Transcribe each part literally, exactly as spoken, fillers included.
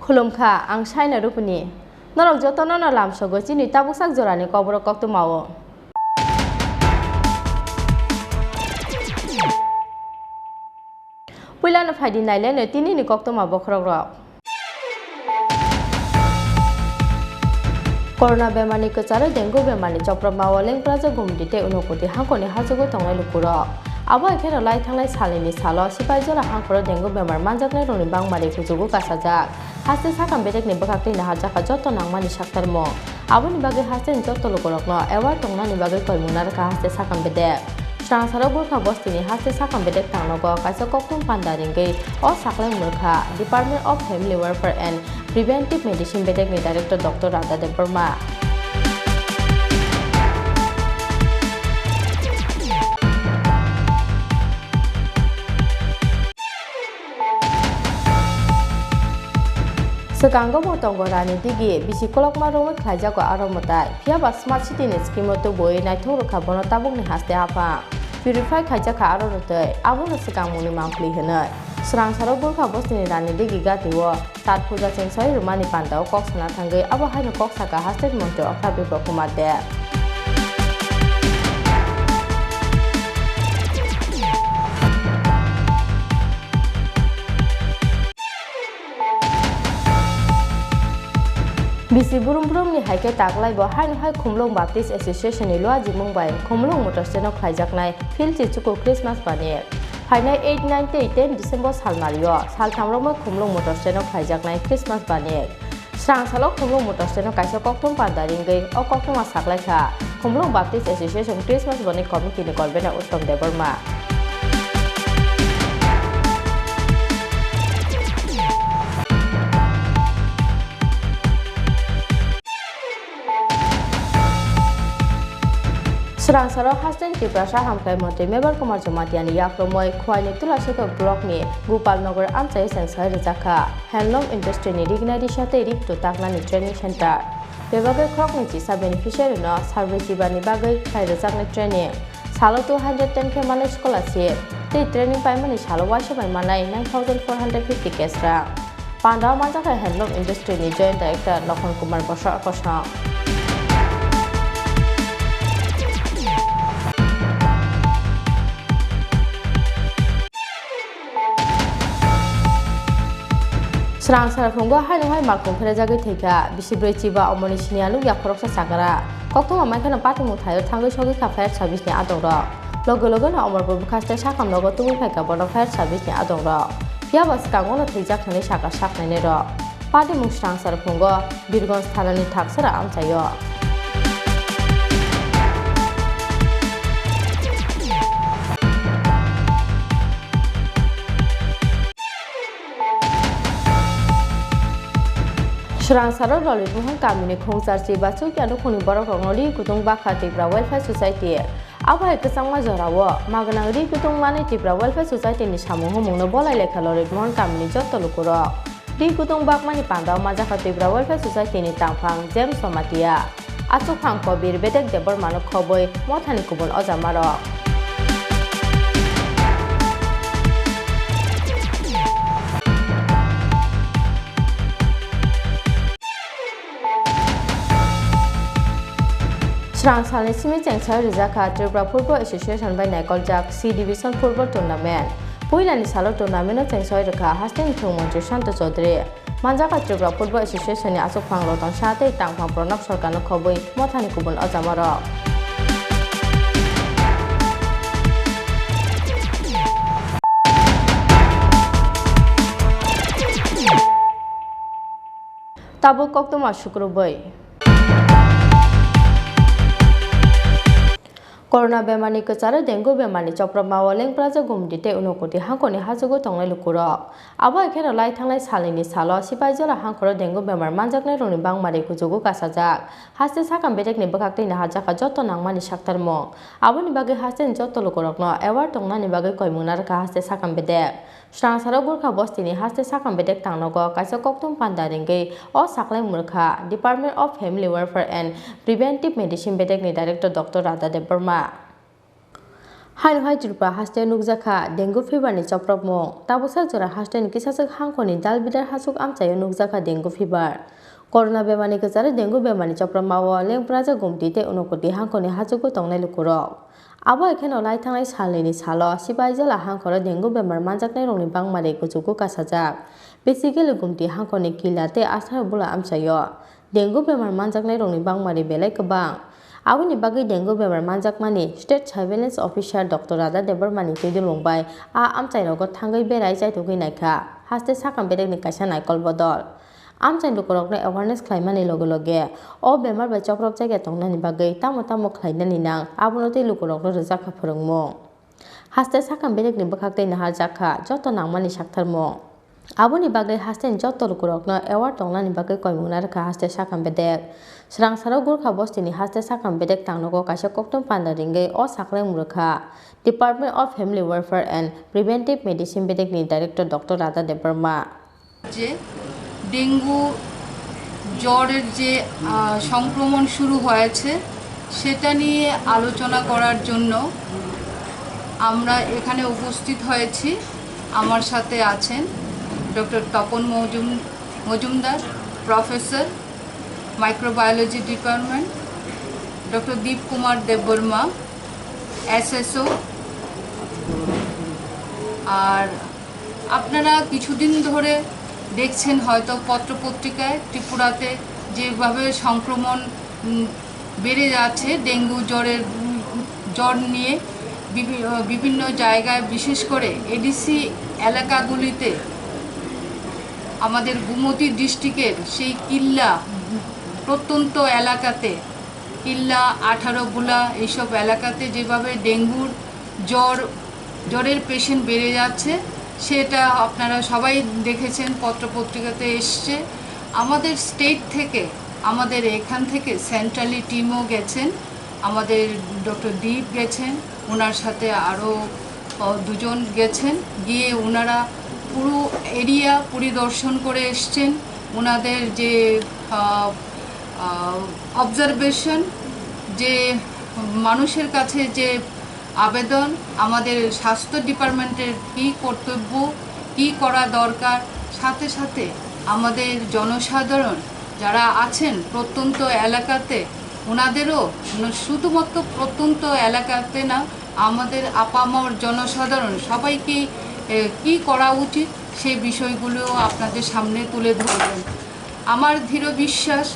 Khulumkha, ang Saina Rupini. Norok jotono no lamsogo chini tabuksak jorani Kokborok koktwmao. Puilano phaidi naileno tinini koktwma bokhorokrok. Corona bemarni kwcharo dengue bemarni chopropmao Lengprajak Gumti tei Unakoti hangkoni hachugo tongnai lukurok. Abo hai kheno lai thangnai salnini salo Sipaijora hangkhoro dengue bemar manjaknairokni bangmari kuchugo kasajak. Haste sakam bedekni bwkhaktwi naharjakha joto nangmani saktarmung. Aboni bagwi hasteni joto lukurokno aware tongnani bagwi koimung narwkha haste sakam bedek. Swrangsaro Gulkha bostini haste sakam bedek tangnogo kaisa koktwm panda ringwi o saklai mwrwkha Department of Family Welfare and Preventive Medicine bedekni Director Doctor Radha Debbarma. Swkango bo tongo Rani Digi, bisi kolokma romwi khlaijago aro mwtai. Phiya ba Smart City ni scheme o tubui naithok rwkha bono tabukni haste aphang. Purify khaijakha aro rwtwi, abono swkangmungni mangpli hwnwi. Swrangsaro Gulkha bostini Rani Digi gati o Chhat puja chengsawi rwmani pandao kok sana thangwi abo haino kok saka haste montri Okra Bipro Kumar Deb. Bisi brum brumni hai khe taklai bo haino hai Khumulwng Baptist Association ni luajimung bai Khumulwng Motor Stand o khlaijaknai Philchi Chuku Christmas bani. Phainai eight, nine tei ten December salmario saltham romwi Khumulwng Motor Stand o khlaijaknai Christmas bani. Swrangsalo Khumulwng Motor Stand o kaisa koktwm panda ringwi o koktwma saklaikha Khumulwng Baptist Association Christmas bani committee ni convener Uttom Debbarma. Swrangsaro hasteni Tiprasa hamkrai montri Mebar Kumar Jamatia ni yakromoi Khowai ni Tulasukha block ni Gopal Nagar amchai chengsawi rwjakha handloom industry ni rignai risa tei rik twtaknani training center. Bebagwi khoroknwi chisa beneficiary no salbrwi chiba ni bagwi khlai rwjaknai training. Salo two hundred ten khe manai scholarship tei training paimani salo uaisa bai manai nine thousand four hundred fifty cash rang. Pandao manjakha handloom industry ni joint director Lokhon Kumar Bosor kosong. Swrangsara phungo haino hai malkhung pherajagwi thwikha bisi bwrwi chiba omoni siniya nukya khoroksa chakra. Koktwma mankheno patimung thaio thangwi sogwikha fire service ni adongrok. Loge loge no Omorpur bwkhaste sakam nogo tubui phaikha bono fire service ni adongrok. Phiya ba swkango no thwijak hwnwi sakha saknainai rok. Patimung swrangsara phungo Birgonj thanani thaksara amchaio. Swrangsaro Lalit Mohan kamini khungchar chiba chukya nukhungni borokrokno ri kutung bakha Tipra Welfare Society. Abo hai kwchangma jorao magwnang ri kutung manwi Tipra Welfare Society ni samung humungno bolai lekha Lalit Mohan kamini joto lukurok. Ri kutung bakmani pandao manjakha Tipra Welfare Society ni tangphang James Jamatia. Achukphang Kobir Bedek Debbarmano khobwi mothani kubun ojamarok. Swrang salni simi chengsawi rwjakha Tripura Football Association bai naikoljak C Division Football Tournament. Puilani salo tournament-o chengsawi rwkha hasteni thwng montri Shanto Chaudhary. Manjak Tripura Football Association ni achukphang Roton Shah tei tangphang Pranab Sarkar no khobwi mothani kubun ojamarok. Tabuk koktwma sukrubwi. Corona bemarni kwcharo dengue bemarni chopropmao Lengpraja Gumti tei Unakoti hangkoni hachugo tongnai lukurok. Abo hai kheno lai thangnai salnwini salo Sipaijala hangkhoro dengue bemar manjaknairokni bangmari kuchugo kasajak. Haste sakam bedekni bwkhak tei naharjakha joto nangmani saktarmung. Aboni bagwi hasteni joto lukurokno aware tongnani bagwi koimung narwkha haste sakam bedek. Swrangsaro Gurkha bostini haste sakam bedek tangnogo kaisa koktwm panda ringwi o saklai mwrwkha Department of Family Welfare and Preventive Medicine bedekni Director Doctor Radha Debbarma. Haino hai Tripura hasteo nukjakha dengue fever ni chopropmung. Tabuksa jora hasteni kisachwk hangkhoni dalbidar hachuk amchaio nukjakha dengue fever. Corona bemarni kwcharo dengue bemarni chopropmao Lengpraja Gumti tei Unakoti hangkhoni hachugo tongnai lukurok. Abo hai kheno lai thangnai salnwini salo Sipaijala hangkhoro dengue bemar manjaknairokni bangmari kuchugo kasajak. Basically Gumti hangkhorni Killa tei Asar Bula amchaio dengue bemar manjaknairokni bangmari belai kwbang. Aboni bagwi dengue bemar manjakmani State Surveillance Officer Doctor Radha Debbarmani twi dulung bai a amchairogo thangwi berai chaitugwi naikha haste sakam bedekni kaisa naikol bodol. Amchai lukurokno awareness khlaimani loge loge o bemar bai chopropjakya tongnani bagwi tamo tamo khlainani nang abono tei lukurokno rwjakha phwrwngmung. Haste sakam bedekni bwkhak tei naharjakha joto nangmani saktharmung. Aboni bagwi hasteni joto lukurokno aware tongnani bagwi koimung narwkha haste sakam bedek. Swrangsaro Gurkha bostini haste sakam bedek tangnogo kaisa koktwm panda ringwi o saklai mwrwkha Department of Family Welfare and Preventive Medicine bedekni Director Doctor Radha Debbarma. যে ডেঙ্গু জ্বরের যে আহ, সংক্রমণ শুরু হয়েছে, সেটা নিয়ে আলোচনা করার জন্য আমরা এখানে উপস্থিত হয়েছি। আমার সাথে আছেন doctor Tapan Majum Majumdar, professor, microbiology department, doctor Deep Kumar Debbarma, SSO. আর আপনারা কিছুদিন ধরে দেখছেন হয়তো পত্রপত্রিকায় ত্রিপুরাতে যেভাবে সংক্রমণ, উম, বেড়ে যাচ্ছে ডেঙ্গু জ্বরের, উম, জ্বর নিয়ে বিভি-, আহ, বিভিন্ন জায়গায়, বিশেষ করে এডিসি এলাকাগুলিতে আমাদের গোমতী ডিস্ট্রিক্টের সেই কিল্লা প্রত্যন্ত এলাকাতে, কিল্লা, আঠারো বুলা এইসব এলাকাতে যেভাবে ডেঙ্গুর জ্বর, জ্বরের পেশেন্ট বেড়ে যাচ্ছে, সেটা আপনারা সবাই দেখেছেন, পত্রপত্রিকাতে এসছে। আমাদের স্টেট থেকে, আমাদের এখান থেকে সেন্ট্রালি টিমও গেছেন, আমাদের ডক্টর দীপ গেছেন, ওনার সাথে আরও আহ, দুজন গেছেন, গিয়ে ওনারা পুরো এরিয়া পরিদর্শন করে এসছেন। ওনাদের যে, আহ, আহ, অবজারভেশন, যে মানুষের কাছে যে আবেদন, আমাদের স্বাস্থ্য ডিপার্টমেন্টের কী কর্তব্য, কী করা দরকার, সাথে সাথে আমাদের জনসাধারণ যারা আছেন প্রত্যন্ত এলাকাতে, ওনাদেরও, শুধুমাত্র প্রত্যন্ত এলাকাতে না, আমাদের আপামর জনসাধারণ সবাইকে, এ, কি করা উচিত, সেই বিষয়গুলো আপনাদের সামনে তুলে ধরবেন। আমার দৃঢ় বিশ্বাস,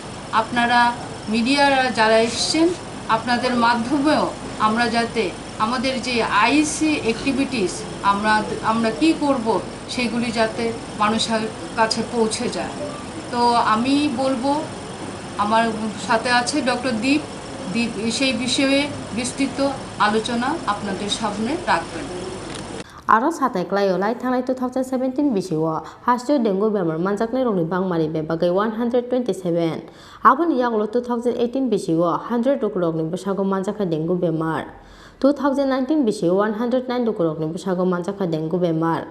আপনারা মিডিয়ারা যারা এসছেন, আপনাদের মাধ্যমেও আমরা যাতে আমাদের যে আইসি অ্যাক্টিভিটিস, আমরা, আমরা কি করব, সেগুলি যাতে মানুষের কাছে পৌঁছে যায়। তো আমি বলবো, আমার সাথে আছে ডক্টর দীপ। দীপ সেই বিষয়ে বিস্তৃত আলোচনা আপনাদের সামনে রাখবেন। Aro satai klaio lai thangnai two thousand seventeen bisio hasteo dengue bemar manjaknairokni bangmari bebagwi one hundred twenty seven. Aboni yagulo two thousand eighteen bisio hundred lukurokni bwsago manjakha dengue bemar. Two thousand nineteen bisio one hundred nine lukurokni bwsago manjakha dengue bemar.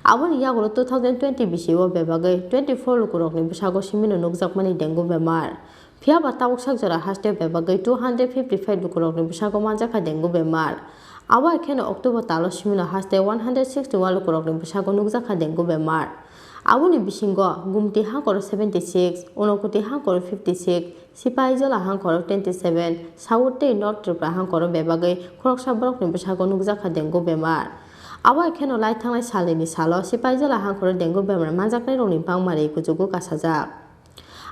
Aboni yagulo two thousand twenty bisio bebagwi twenty four lukurokni bwsago simino nukjakmani dengue bemar. Phiya ba tabuk sak jora hasteo bebagwi two hundred fifty five lukurokni bwsago manjakha dengue bemar. Abo hai kheno October talo simino haste one hundred sixty one lukurokni bwsago nukjakha dengue bemar. Aboni bisingo Gumti hangkoro seventy six, Unakoti hangkoro fifty six, Sipaijala hangkoro twenty seven, South tei North Tripura hangkoro bebagwi khoroksa borokni bwsago nukjakha dengue bemar. Abo hai kheno lai thangnai salnwini salo Sipaijala hangkhoro dengue bemar manjaknairokni bangmari kuchugo kasajak.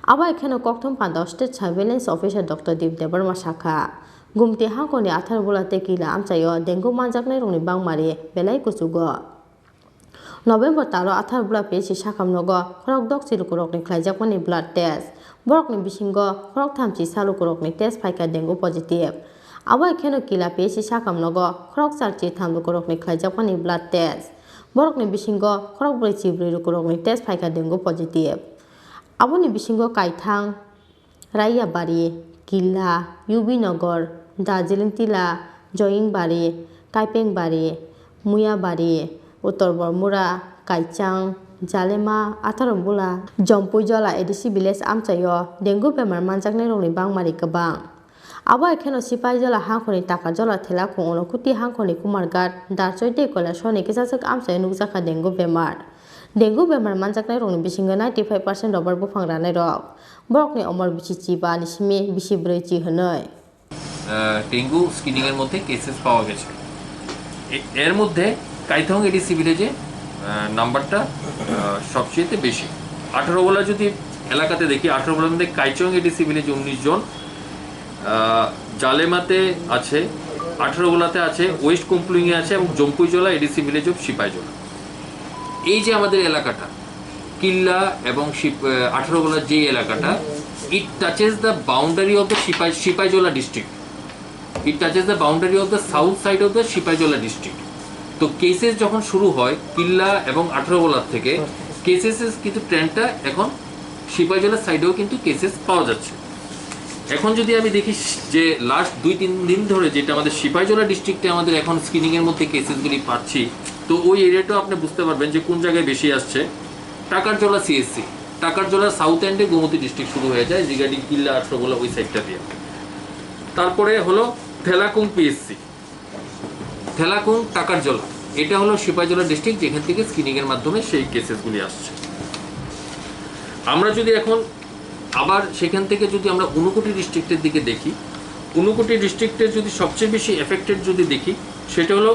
Abo hai kheno kokthum pandao State Surveillance Officer Doctor Deep Debbarma sakha, Gumti hangkhorni Atharbola tei Kila amchaio dengue manjaknairokni bangmari belai kuchugo. November talo Atharbola P H C sakhamnogo khorok dokchi lukurokni khlaijakmani blood test. Borokni bisingo khorok thamchi sa lukurokni test phaikha dengue positive. Abo hai kheno Kila P H C sakhamnogo khorok charchi tham lukurokni khlaijakmani blood test. Borokni bisingo khorok brwi chibrwi lukurokni test phaikha dengue positive. Aboni bisingo Kaithang, Raiyabari, Killa, U B Nagar, Darjeeling Tila, Joyingbari, Kaipengbari, Muyabari, Uttor Bormura, Kaichang, Jalema, Atharambula, Jompuijola A D C village amchaio dengue bemar manjaknairokni bangmari kwbang. Abo hai kheno Sipaijala hangkhorni Takarjola Thelakhung, Unokuti hangkhorni Kumarghat, Darchoi tei Koilasahorni kisachwk amchaio nukjakha dengue bemar. Dengue bemar manjaknairokni bisingo ninety five percent rubber buphang ranairok. Borokni omor bisi chiba ni simi bisi brwi chi hwnwi. আহ, ডেঙ্গু স্ক্রিনিংয়ের মধ্যে কেসেস পাওয়া গেছে। এ-, এর মধ্যে কাইথং এডিসি ভিলেজে, আহ, নাম্বারটা, আহ, সবচেয়ে বেশি। আঠারো গোলা যদি এলাকাতে দেখি, আঠারো গোলার মধ্যে কাইচং এডিসি ভিলেজে উনিশ জন, আহ, জালেমাতে আছে, আঠারো গোলাতে আছে, ওয়েস্ট কুমপ্লুইংয়ে আছে এবং জম্পুইজলা এডিসি ভিলেজ অফ সিপাইজলা। এই যে আমাদের এলাকাটা, কিল্লা এবং শিব-, আহ, আঠারো গোলার যে এলাকাটা, it touches the boundary of the সিপাই-, সিপাইজলা district. It touches the boundary of the south side of the সিপাইজলা ডিস্ট্রিক্ট। তো কেসেস যখন শুরু হয় কিল্লা এবং আঠারো গোলার থেকে, কেসেস কিন্তু ট্রেন্ডটা এখন সিপাইজলার সাইডেও কিন্তু কেসেস পাওয়া যাচ্ছে। এখন যদি আমি দেখি যে লাস্ট দুই তিন দিন ধরে যেটা আমাদের সিপাইজলা ডিস্ট্রিক্টে আমাদের এখন স্ক্রিনিংয়ের মধ্যে কেসেসগুলি পাচ্ছি, তো ওই এরিয়াটাও আপনি বুঝতে পারবেন যে কোন জায়গায় বেশি আসছে। টাকারজলা সিএসসি, টাকারজলা সাউথ এন্ডে গোমতী ডিস্ট্রিক্ট শুরু হয়ে যায়, রিগার্ডিং কিল্লা আঠারো গোলা ওই সাইডটা দিয়ে। তারপরে হলো থেলাকুং পিএসসি, থেলাকুং টাকারজলা, এটা হলো সিপাহীজলা ডিস্ট্রিক্ট, যেখান থেকে স্ক্রিনিং এর মাধ্যমে সেই কেসেসগুলি আসছে। আমরা যদি এখন আবার সেখান থেকে যদি আমরা ঊনকোটি ডিস্ট্রিক্টের দিকে দেখি, ঊনকোটি ডিস্ট্রিক্টে যদি সবচেয়ে বেশি এফেক্টেড যদি দেখি, সেটা হলো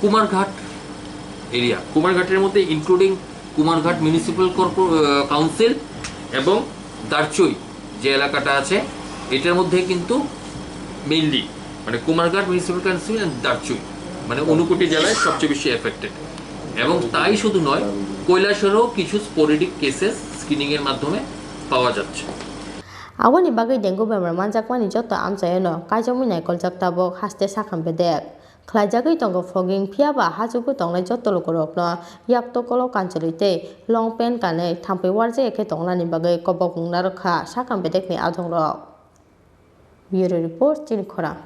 কুমারঘাট এরিয়া। কুমারঘাটের মধ্যে ইনক্লুডিং কুমারঘাট মিউনিসিপ্যাল কর্পো-, আহ, কাউন্সিল এবং দারচুই যে এলাকাটা আছে, এটার মধ্যে কিন্তু মেইনলি মানে কুমারঘাট মিউনিসিপ্যাল কাউন্সিল অ্যান্ড দারচুই, মানে ঊনকোটি জেলায় সবচেয়ে বেশি এফেক্টেড। এবং তাই শুধু নয়, কৈলাসহরেও কিছু স্পোরেডিক কেসেস স্ক্রিনিংয়ের মাধ্যমে পাওয়া যাচ্ছে। Aboni bagwi dengue bemar manjakmani joto amchaiono kaijakmwi naikoljak tabuk haste sakham bedek. Khlaijagwi tongo fogging, phiya ba hachukgwi tongnai joto lukurokno yak tokolo kanchalwi tei long pant kanwi thampui warjak khe tongnani bagwi kobok mung narwk kha sakam bedekni adongrok. Bureau Report, Chini Khorang.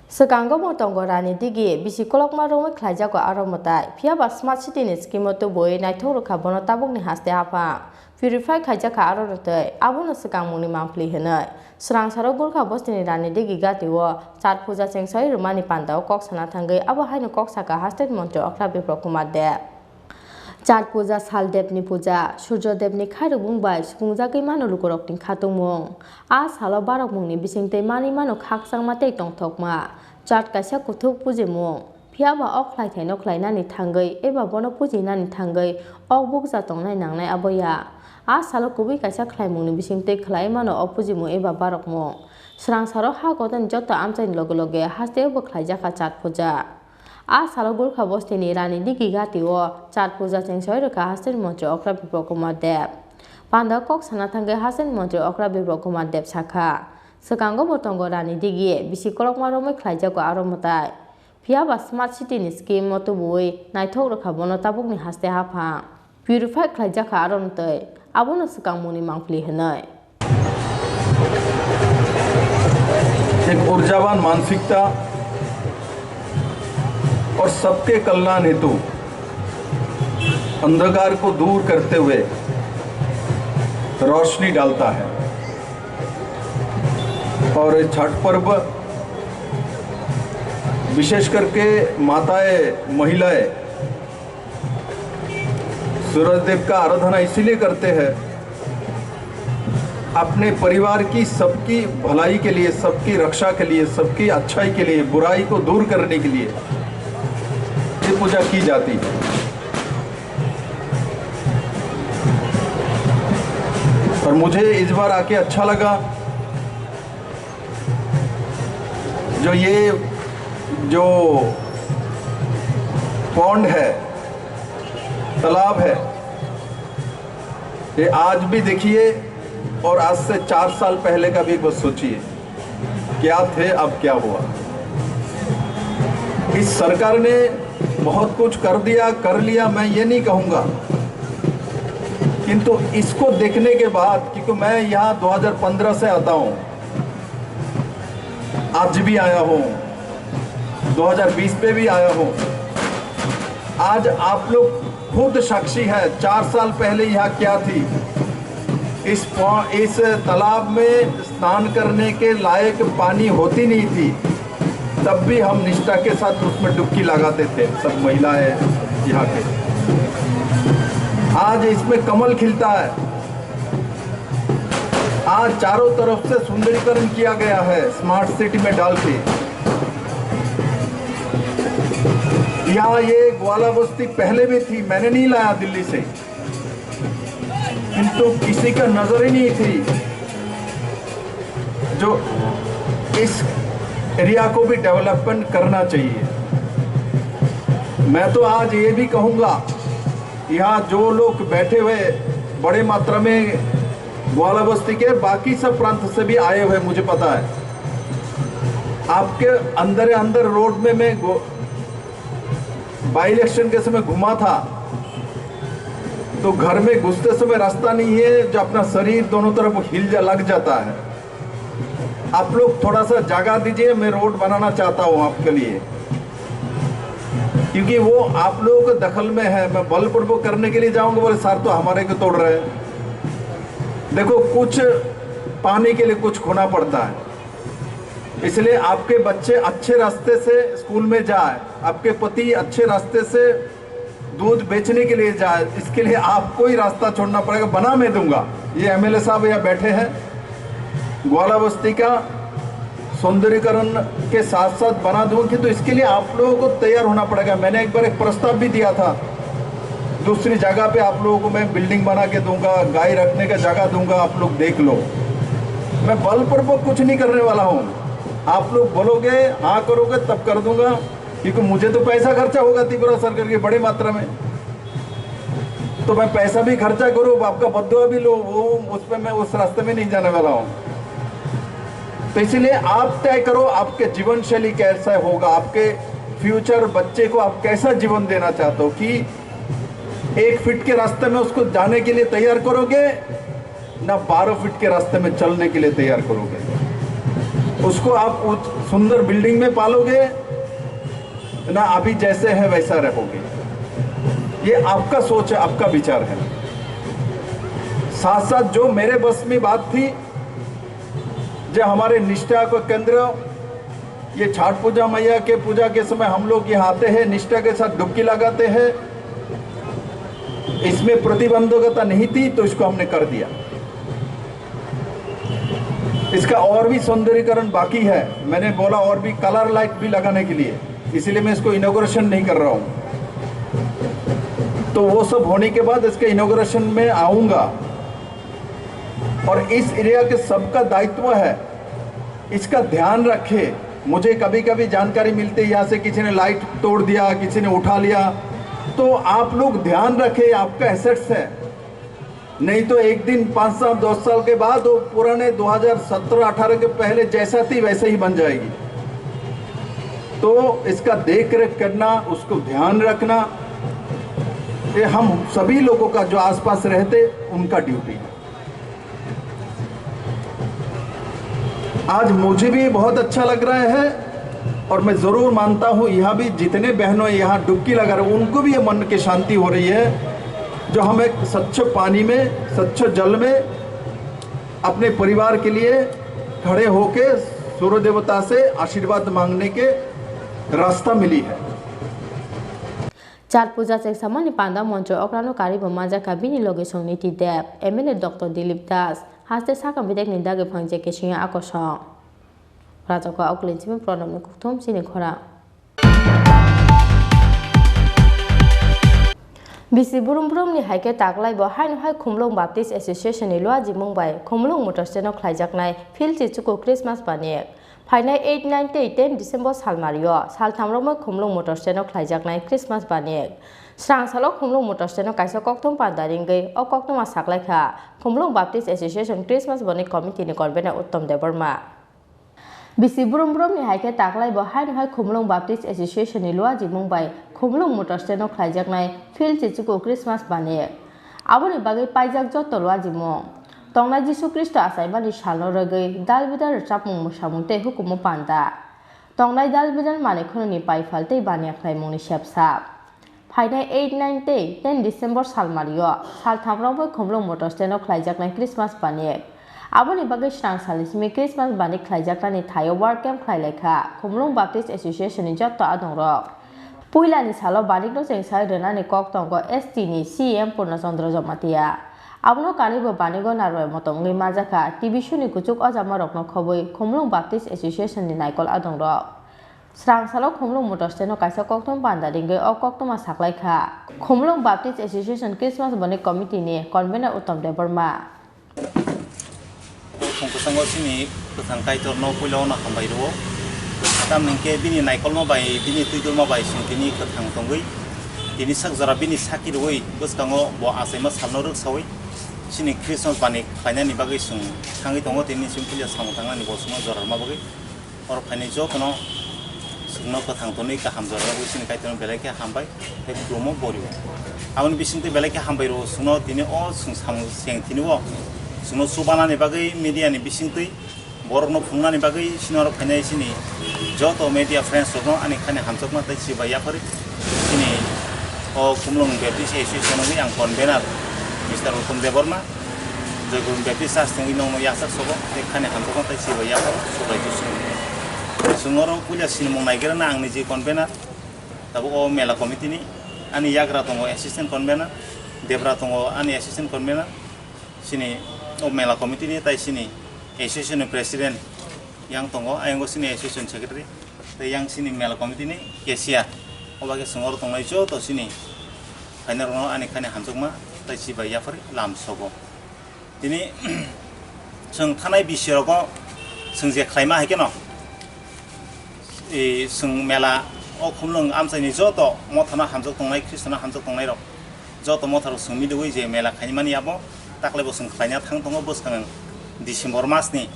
Swkango bo tongo Rani Digi, bisi kolokma romwi khlaijago aro mwtai, phiya ba Smart City ni scheme o tubui naithok rwkha bono tabukni haste haphang. Purify khaijak kha aro rwtwi, abono swkangmungni mangpili hwnwi. Swrangsaro Gulkha bostini Rani Digi gati o Chhat puja chengsawi rwmani pandao kok sana thangwi abo haino kok sakha Haste ni montri Okra Biplab Kumar Deb. Chhat puja sal Debni puja, Surjo Debni khairokmung bai supungjagwi mano lukurokni khatungmung. A salo barokmungni bisingtwi manwi mano khakchangma tei tongthokma. Chhat kaisa kuthuk pujimung. Phiya ba o khlaithaino khlainani thangwi eba bono pujinani thangwi o bukcha tongnai nangnai abo ya. A salo kubui kaisa khlaimungni bisingtwi khlaiwi mano o pujimung eba barokmung. Swrangsaro ha gotani joto amchaini loge loge hasteo bo khlaijakha Chhat puja. A salo Gulkha bostini Rani Digi gati o Chhat puja chengsawi rwkha hasteni montri Okra Biplab Kumar Deb. Pandao kok sana thangwi hasteni montri Okra Biplab Kumar Deb sakha, swkango bo tongo Rani Digi, bisi kolokma romwi khlaijago aro mwtai. Phiya ba Smart City ni scheme o tubui naithok rwkha bono tabukni haste haphang. Purify khlaijakha aro mwtai, abono swkangmungni mangpili hwnwi. एक ऊर्जावान मानसिकता और सबके कल्याण हेतु अंधकार को दूर करते हुए रोशनी डालता है। और ये छठ पर्व विशेष करके माताएं, महिलाएं सूरज देव का आराधना इसीलिए करते हैं अपने परिवार की सबकी भलाई के लिए, सबकी रक्षा के लिए, सबकी अच्छाई के लिए, बुराई को दूर करने के लिए ये पूजा की जाती है। और मुझे इस बार आके अच्छा लगा, जो ये जो पॉन्ड है, तालाब है, ये आज भी देखिए और आज से चार साल पहले का भी एक बार सोचिए, क्या थे, अब क्या हुआ। इस सरकार ने बहुत कुछ कर दिया, कर लिया, मैं ये नहीं कहूँगा, किंतु इसको देखने के बाद, क्योंकि मैं यहाँ दो हज़ार पन्द्रह से आता हूँ, आज भी आया हूँ, दो हज़ार बीस पे भी आया हूँ। आज आप लोग खुद साक्षी है, चार साल पहले यहाँ क्या थी। इस पा-, इस तालाब में स्नान करने के लायक पानी होती नहीं थी, तब भी हम निष्ठा के साथ उसमें डुबकी लगाते थे, सब महिलाएं यहाँ के। आज इसमें कमल खिलता है। आज चारों तरफ से सुंदरीकरण किया गया है स्मार्ट सिटी में डाल के। यहाँ ये ग्वाला बस्ती पहले भी थी, मैंने नहीं लाया दिल्ली से, किंतु किसी का नजर ही नहीं थी जो इस एरिया को भी डेवलपमेंट करना चाहिए। मैं तो आज ये भी कहूँगा, यहाँ जो लोग बैठे हुए बड़े मात्रा में ग्वाला बस्ती के, बाकी सब प्रांत से भी आए हुए, मुझे पता है। आपके अंदर अंदर रोड में मैं गो-, बाई इलेक्शन के समय घुमा था, तो घर में घुसते समय रास्ता नहीं है, जो अपना शरीर दोनों तरफ हिल जा, लग जाता है। आप लोग थोड़ा सा जगह दीजिए, मैं रोड बनाना चाहता हूँ आपके लिए, क्योंकि वो आप लोगों के दखल में है। मैं बलपूर्वक करने के लिए जाऊंगा, बोले, "सर तो हमारे को तोड़ रहे हैं।" देखो, कुछ पाने के लिए कुछ खोना पड़ता है, इसलिए आपके बच्चे अच्छे रास्ते से स्कूल में जाए, आपके पति अच्छे रास्ते से दूध बेचने के लिए जाए, इसके लिए आपको ही रास्ता छोड़ना पड़ेगा, बना मैं दूंगा। ये एमएलए साहब यहाँ बैठे हैं, ग्वाला बस्ती का सौंदर्यीकरण के साथ साथ बना दूंगा, किंतु इसके लिए आप लोगों को तैयार होना पड़ेगा। मैंने एक बार एक प्रस्ताव भी दिया था, दूसरी जगह पे आप लोगों को मैं बिल्डिंग बना के दूंगा, गाय रखने का जगह दूंगा, आप लोग देख लो। मैं बलपूर्वक कुछ नहीं करने वाला हूँ। आप लोग बोलोगे, हाँ करोगे, तब कर दूंगा, क्योंकि मुझे तो पैसा खर्चा होगा त्रिपुरा सरकार की बड़ी मात्रा में। तो मैं पैसा भी खर्चा करूँ, आपका बद्दुआ भी लो, वो उस पे मैं, उस रास्ते में नहीं जाने वाला हूँ। तो इसीलिए आप तय करो, आपके जीवन शैली कैसा होगा, आपके फ्यूचर बच्चे को आप कैसा जीवन देना चाहते हो, कि एक फीट के रास्ते में उसको जाने के लिए तैयार करोगे, ना बारह फीट के रास्ते में चलने के लिए तैयार करोगे। उसको आप उस सुंदर बिल्डिंग में पालोगे, ना अभी जैसे है वैसा रहोगे। ये आपका सोच है, आपका विचार है। साथ साथ जो मेरे बस में बात थी, जो हमारे निष्ठा को केंद्र, ये छठ पूजा मैया के पूजा के समय हम लोग यहाँ आते हैं, निष्ठा के साथ डुबकी लगाते हैं। इसमें प्रतिबंधकता नहीं थी, तो इसको हमने कर दिया। इसका और भी सौंदर्यीकरण बाकी है। मैंने बोला और भी कलर लाइट भी लगाने के लिए, इसीलिए मैं इसको इनॉग्रेशन नहीं कर रहा हूँ। तो वो सब होने के बाद इसके इनॉग्रेशन में आऊँगा। और इस एरिया के सबका दायित्व है, इसका ध्यान रखें। मुझे कभी-कभी जानकारी मिलती है, यहाँ से किसी ने लाइट तोड़ दिया, किसी ने उठा लिया, तो आप लोग ध्यान रखें, आपका एसेट्स है। नहीं तो एक दिन, पाँच साल, दस साल के बाद वो पुराने दो हज़ार सत्रह अठारह के पहले जैसा थी वैसे ही बन जाएगी। तो इसका देख रेख करना, उसको ध्यान रखना, ये हम सभी लोगों का, जो आसपास रहते, उनका ड्यूटी है। आज मुझे भी बहुत अच्छा लग रहा है और मैं ज़रूर मानता हूँ, यहाँ भी जितने बहनों यहाँ डुबकी लगा रहे, उनको भी ये मन की शांति हो रही है, जो हम एक स्वच्छ पानी में, स्वच्छ जल में अपने परिवार के लिए खड़े होके सूर्य देवता से आशीर्वाद मांगने के रास्ता मिली है। Char puja chengsamani panda moncho okrano karibo manjakha bini logisong Niti Deb, M L A Doctor Dilip Das, haste sakha bidekni dagi phang je kesingya akosong. Rajako Auklin Simi Pranabni Kukthum chini khorang. Bisi burum burumni hai khe taklai bo haino hai Khumulwng Baptist Association ni luajimung bai Khumulwng Motor Stand o khlaijaknai Phil Chichuku Christmas banik. Phainai eight, nine tei ten December salmario saltham romwi Khumulwng Motor Stand o khlaijaknai Christmas banik. Srang salo Khumulwng Motor Stand o kaisa kokthum panda ringwi o koktuma saklaikha Khumulwng Baptist Association Christmas banik committee ni convener Uttom Debbarma. Bisi burum burumni hai khe taklai bo haino hai Khumulwng Baptist Association ni luajimung bai Khumulwng Motor Stand o khlaijaknai Phil Chichuku Christmas banik. Aboni bagwi paijak joto luajimung. Tongnai Jisu Khristo achaimani salno rwgwi dal bidal rwchapmung mwsamung tei hukumu panda. Tongnai dal bidal manwi khwnwni paifal tei baniya khlaimungni sepsap. Phainai eight, nine tei ten December salmario saltham romwi Khumulwng Motor Stand o khlaijaknai Christmas banik. Aboni bagwi srang salni simi Christmas banik khlaijaknani thaio work camp khlailaikha Khumulwng Baptist Association ni joto adongrok. Puilani salo banikno chengsa rwnani kok tongo S T ni C E M Purna Chandra Jamatia. Abono karibo banigo narwai motom wngwi manjakha T V suni kuchuk ojamarokno khobwi Khumulwng Baptist Association ni naikol adongrok. Srang salo Khumulwng Motor Stand o kaisa kokthum panda ringwi o koktuma saklaikha Khumulwng Baptist Association Christmas banik committee ni convener Uttom Debbarma. Khum kwchango chini kwthang Kaitorno puila o no hambai rwo. Tamni hwnkhe bini naikolma bai, bini twidulma bai chwng tini kwthang tongwi, tini sak jora bini saki rwwi bwskango bo achaima salno rwksawi chini Christmas bani khlainani bagwi chwng thangwi tongo, tini chwng puila samung tangnani bo chwngno jora rwma bagwi. Oro phainai jotono chwngno kwthang tonwi kaham jora rwgwi chini Kaitorno belai khe hambai tei khulumo borio. Aboni bisingtwi belai khe hambai rwo chwngno tini o chwng samung cheng tini o chwngno chubanani bagwi media ni bisingtwi borokno phunuknani bagwi chini oro phainai chini joto media friends rokno ani khani hamjakma tei chibai yapharwi chini o Khumulwng Baptist Association wngwi ang convener Mister Uttom Debbarma. Joypur Baptist Church tongwi nongno yasak sobo tei khani hamjakma tei chibai yapharo Subraiyung chwng. Chwng oro puila sinimung naigrana ang niji convener, tabuk o mela committee ni, ani yagra tongo assistant convener, Debra tongo ani assistant convener, chini o mela committee ni tai chini association ni president yang tongo, ayang chini association secretary. Tei yang chini mela committee ni cashier. O bagwi chwng oro tongnai joto chini phainairokno ani khani hamjakma tei chibai yapharwi lam sogo. Tini chwng thanai bisi rogo chwng je khlaima hai kheno, e, chwng mela o Khumulwng amchaini joto mothano hamjak tongnai, Khristono hamjak tongnairok. Joto motharok chwng miliui je mela khaimani abo taklaibo chwng khlaina thang tongo bwskang December masni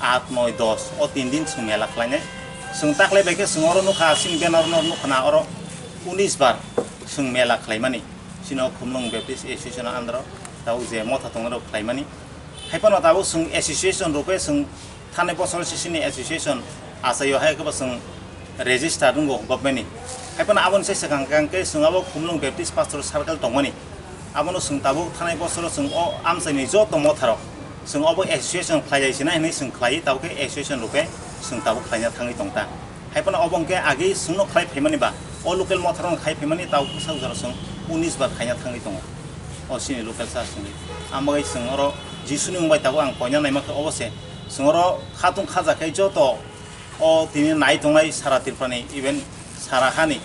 aat, noi, dos o tin din chwng mela khlainai. Chwng taklai bai khe chwng oro nukha, chini banner no nukha na oro unis bar chwng mela khlaimani. Chini o Khumulwng Baptist Association o under o tabuk je motha tongnai rok khlaimani. Hai phano tabuk chwng association rupe chwng thanai bosor se chini association achaio hai khe bo chwng register wngkha government ni. Hai phano aboni se swkang kang khe chwng abo Khumulwng Baptist Pastor Circle tongmani. Abono chwng tabuk thanai bosoro chwng o amchaini joto motharok chwng obo association khlai lai sinai hinwi chwng khlai, tabuk khe association rupe chwng tabuk khlaina thangwi tongta. Hai phano obo hwnkhe agi chwngno khlai phaimani ba o local motharokno khai phaimani tabuk bwsajora chwng unis bar khaina thangwi tongo o chini local church ni. Amogwi chwng oro Jisuni mung bai tabuk ang koina naima khe obo se chwng oro khatung khaja khe joto o tini nai tongnai sara Tripura ni, even sara hani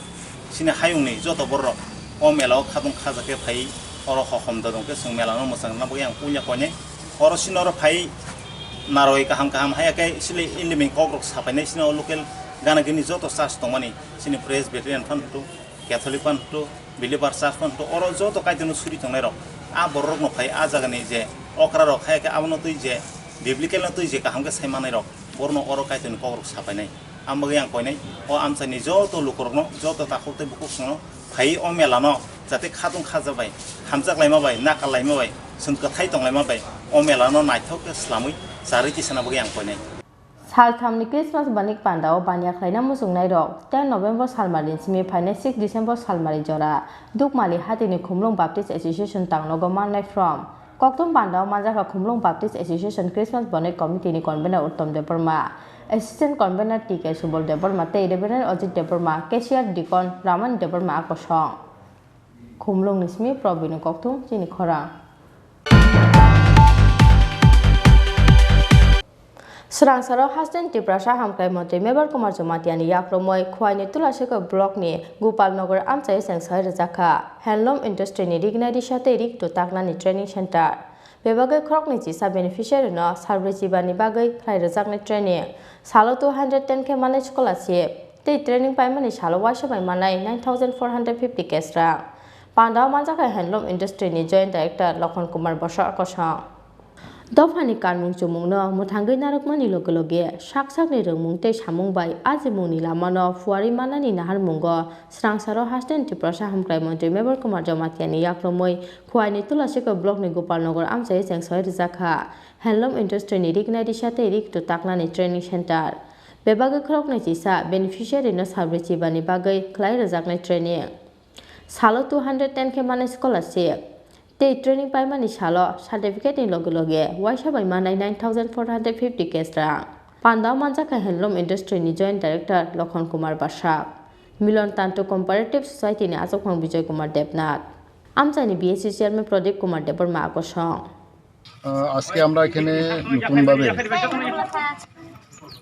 chini hayung ni joto borok rok o mela o khatung khaja khe phai oro hohom dodong khe chwng mela no mwchang rwna bagwi ang puila koinai. Oro chini oro phai narwai kaham kaham haya khe chini ilimini kok rok sapainai chini o local gana gini joto church tongmani chini Presbyterian phan hwtu, Catholic phan hwtu, Believer church phan hwtu, oro joto Kaitorno suri tongnai rok a borok rok no phai a jaga ni je okra rok haya khe abono twi je biblical no twi je kaham khe sai manai rok. Borokno oro Kaitorni kokrok sapainai. Ang bagwi ang koinai, o amchaini joto lukurokno, joto takhuk tei bukhuk chwngno phaiwi o melano jate khatung khaja bai, hamjak laima bai, nakal laima bai, chwng kwthai tong laima bai, o melano naithok khe swlamwi charwi tisana bagwi ang koinai. Salthamni Christmas banik pandao baniya khlaina muchungnairok ten November salmari simi phainai six December salmari jora Dukmali hatini Khumulwng Baptist Association tangnogo mannai from Kokthum pandao manjakha Khumulwng Baptist Association Christmas Bonek Committee ni convener Uttom Debbarma, Assistant Convener T K Subol Debbarma tei Reverend Ajit Debbarma, Cashier Deacon Raman Debbarma a kosong. Khumlwngni simi Probino kokthum chini khorang. Swrangsaro Hasten Tiprasa Hamkrai Montri Mebar Kumar Jamatia ni yakromoi Khwaini Tulasiko Block ni Gopal Nagar amchai cheng soi rwjakha Handloom Industry ni rignai risa tei rik twtaknani training center. Bebagwi khoroknwi chisa beneficiary no salbrwi chibani bagwi khlai rwjaknai training. Salo two hundred ten khe manai scholarship. Tei training paimani salo uaisa bai manai nine thousand four hundred fifty cash rang. Pandao manjakha Handloom Industry ni Joint Director Lokhon Kumar Bosor kosong. Dophani kanmung chumungno mwthangwi narwkmani loge loge sak sakni rwngmung tei samung bai ajimungni lamano phuarwi mannani naharmungo Swrangsaro Hasten Tiprasa Hamkrai Montri Mebar Kumar Jamatia ni yakromwi Khwaini Tulasiko Block ni Gopal Nagar amchai cheng soi rwjakha Handloom Industry ni rignai risa tei rik twtaknani training center. Bebagwi khoroknwi chisa beneficiary no salbrwi chibani bagwi khlai rwjaknai training. Salo two hundred ten khe manai scholarship. Tei training paimani salo certificate ni loge loge uaisa bai manai nine thousand four hundred fifty cash rang. Pandao manjakha Handloom Industry ni Joint Director Lokhon Kumar Basak, Milan Tantu Cooperative Society ni achukphang Bijoy Kumar Debnath, amchaini B S C Chairman Pradip Kumar Debbarma kosong. আহ, আজকে আমরা এখানে নতুনভাবে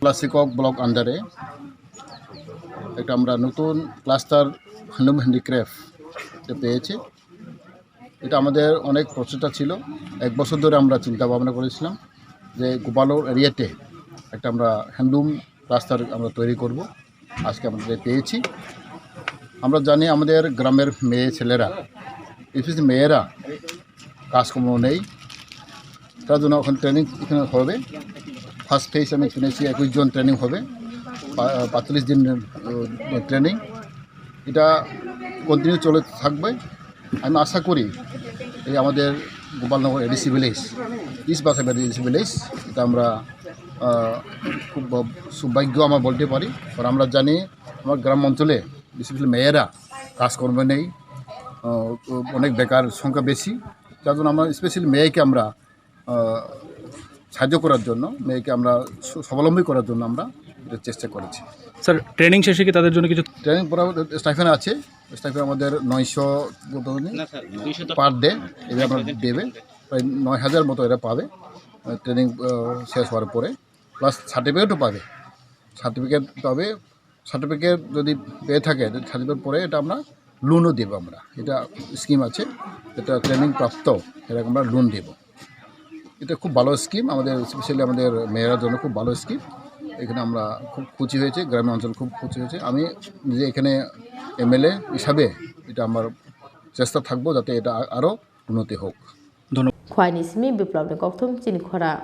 ক্লাসিকক ব্লক আন্ডারে একটা আমরা নতুন cluster handloom handicraft পেয়েছি। এটা আমাদের অনেক প্রচেষ্টা ছিল। এক বছর ধরে আমরা চিন্তা ভাবনা করেছিলাম যে গোপালনগর এরিয়াতে একটা আমরা হ্যান্ডলুম ক্লাস্টার আমরা তৈরি করব। আজকে আমরা পেয়েছি। আমরা জানি আমাদের গ্রামের মেয়ে ছেলেরা, স্পেশালি মেয়েরা কাজকর্ম নেই, তার জন্য এখন ট্রেনিং এখানে হবে। ফার্স্ট ফেজ আমি শুনেছি একুশ জন ট্রেনিং হবে, পা-, পঁয়তাল্লিশ দিন, আহ, ট্রেনিং। এটা কন্টিনিউ চলে থাকবে। আমি আশা করি এই আমাদের গোপালনগর এডিসি ভিলেজ, ইস্ট বাসাইবাড়ি এডিসি ভিলেজ, এটা আমরা, আহ, খুব সৌভাগ্য আমরা বলতে পারি। কারণ আমরা জানি আমার গ্রাম অঞ্চলে বিশেষ করে মেয়েরা কাজকর্ম নেই, আহ, অনেক বেকার সংখ্যা বেশি। যার জন্য আমরা স্পেশালি মেয়েকে আমরা আহ, সাহায্য করার জন্য, মেয়েকে আমরা স-, স্বাবলম্বী করার জন্য আমরা এটা চেষ্টা করেছি। স্যার, ট্রেনিং শেষে কি তাদের জন্য কিছু ট্রেনিং পরে স্টাইপেন্ড আছে, স্টাইপেন্ড আমাদের নয়শো কত জানি না, স্যার, দুইশো তো পার ডে, এটা আমরা দেবে, প্রায় নয় হাজার মতো এরা পাবে, আহ, ট্রেনিং, আহ, শেষ হওয়ার পরে, প্লাস সার্টিফিকেটও পাবে, সার্টিফিকেট পাবে। সার্টিফিকেট যদি পেয়ে থাকে, সার্টিফিকেট পরে এটা আমরা লোনও দেবো আমরা। এটা স্কিম আছে, এটা ট্রেনিং প্রাপ্ত, এটাকে আমরা লোন দেবো। এটা খুব ভালো স্কিম, আমাদের স্পেশালি আমাদের মেয়েরার জন্য খুব ভালো স্কিম। এখানে আমরা খুব খুশি হয়েছে, গ্রামীণ অঞ্চল খুব খুশি হয়েছে। আমি নিজে এখানে এমএলএ হিসাবে এটা আমার চেষ্টা থাকবো যাতে এটা আ-, আরও উন্নতি হোক। ধন্যবাদ। Khwaini simi Biplobni kokthum chini khorang.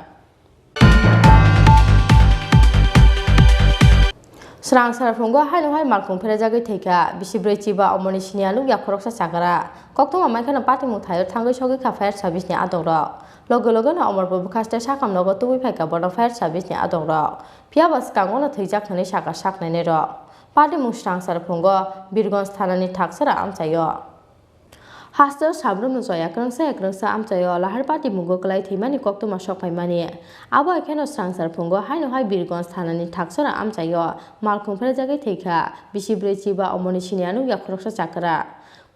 Swrangsara phungo haino hai malkhung pherejagwi thwikha, bisi bwrwi chiba omorni siniya nukya khoroksa chakra. Koktwma mankheno patimung thaio thangwi sogwi kha fire service ni adongrok. Loge loge no omorpur bwkhaste sakam nogo tubui phaikha bono fire service ni adongrok. Phiyaba swkango no thwijak hwnwi sakha saknainai rok. Patimung Swrangsara phungo Birgonj thanani thaksora amchaio. Hasteo sabrumno choya kwrwngsa ya kwrwngsa amchaio lahar patimung kwlai thwimani koktwma sok phaimani. Abo hai kheno Swrangsara phungo haino hai Birgonj thanani thaksora amchaio malkhung pherejagwi thwikha, bisi bwrwi chiba omorni siniya nukya khoroksa chakra.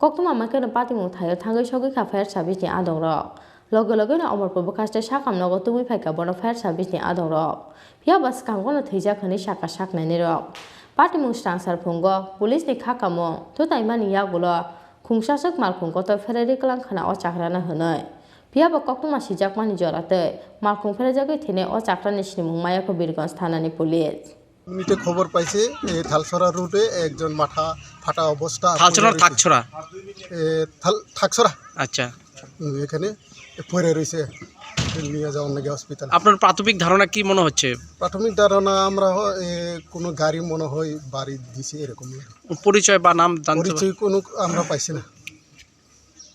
Koktwma mankheno patimung thaio thangwi sogwi kha fire service ni adongrok. Loge loge no omorpur bwkhaste sakam nogo tubui phaikha bono fire service ni adongrok. Phiyaba swkango no thwijak hwnwi sakha saknainai rok. Patimung Swrangsara phungo police ni kha kamung thutaimani yagulo khungsaswk malkhung kotor phererwi kwlang khna o chakrano hwnwi. Phiyaba koktwma sijakmani jora tei malkhung pherejagwi thwinai o chakrani sinimung mayakho Birgonj thanani police. মিনিটে খবর পাইছে, এ, থালছড়া রোডে একজন মাথা ফাটা অবস্থা থালছড়া পড়ে রয়েছে। থাকছড়া? এ, থাল-, থাকছড়া। আচ্ছা। হুম, এখানে পড়ে রয়েছে, নিয়ে যাওয়ার লাগে হসপিটাল। আপনার প্রাথমিক ধারণা কি মনে হচ্ছে? প্রাথমিক ধারণা আমরা হ-, এ, কোনো গাড়ি মনে হয় বাড়ি দিছে এরকম। পরিচয় বা নাম জানতে পরিচয় কোনো আমরা পাইছি না।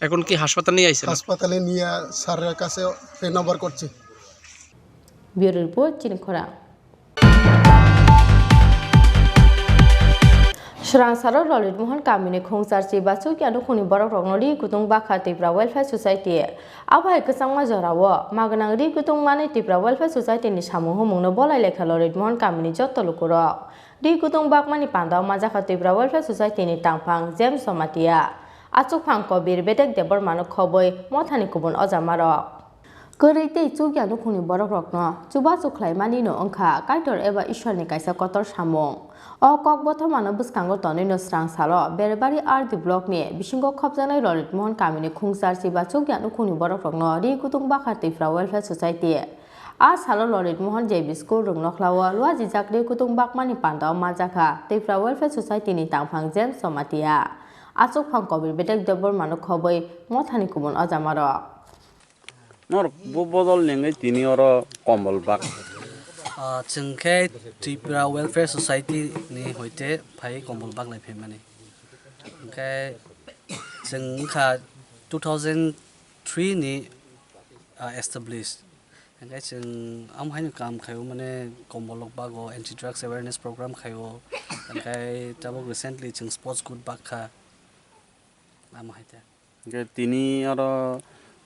এখন কি হাসপাতালে নিয়ে আইছেন? হাসপাতালে নিয়ে স্যারের কাছে ফোন নাম্বার করছি। Bureau report, chini khorang. Swrangsaro Lolit Mohan kamini khungchar chiba chukya nukhungni borokrokno ri kutung bakha Tripura Welfare Society. Abo hai kwchangma jorao magnang ri kutung manwi Tripura Welfare Society ni samung humungno bolai lekha Lolit Mohan kamini jotto lukurok. Ri kutung bakmani pandao manjakha Tripura Welfare Society ni tangphang James Jamatia. Achukphang Kobir Bedek Debbarmano khobwi mothani kubun ojamarok. Kwrwi tei chukya nukhungni borokrokno chubachu khlaimanino wngkha Kaitor eba Ishwarni kaisa kotor samung. O kok bothomano bwskango tonwino swrang salo Berbari R D blockni bisingo khopjaknai Lolit Mohon kamini khungchar chiba chukya nukhungni borokrokno ri kutung bakha Tripura Welfare Society. A salo Lolit Mohon J B School Rwngnokhlao luajijak ri kutung bakmani pandao manjakha Tripura Welfare Society ni tangphang James Jamatia. Achukphang Kobir Bedek Debbarmano khobwi mothani kubun ojamarok. Norok bo bodol ni wngwi tini oro kombol bak. Ah, chwng khe Tripura Welfare Society ni hoite phai kombol bak lai phaimani. Hwnkhe chwng wngkha two thousand three ni, ah, established. Hwnkhe chwng amo haino kam khaio, mane, kombol rok bago anti drugs awareness program khaio. Hwnkhe tabuk recently chwng sports good bak kha. Amo hai ta. Hwnkhe tini oro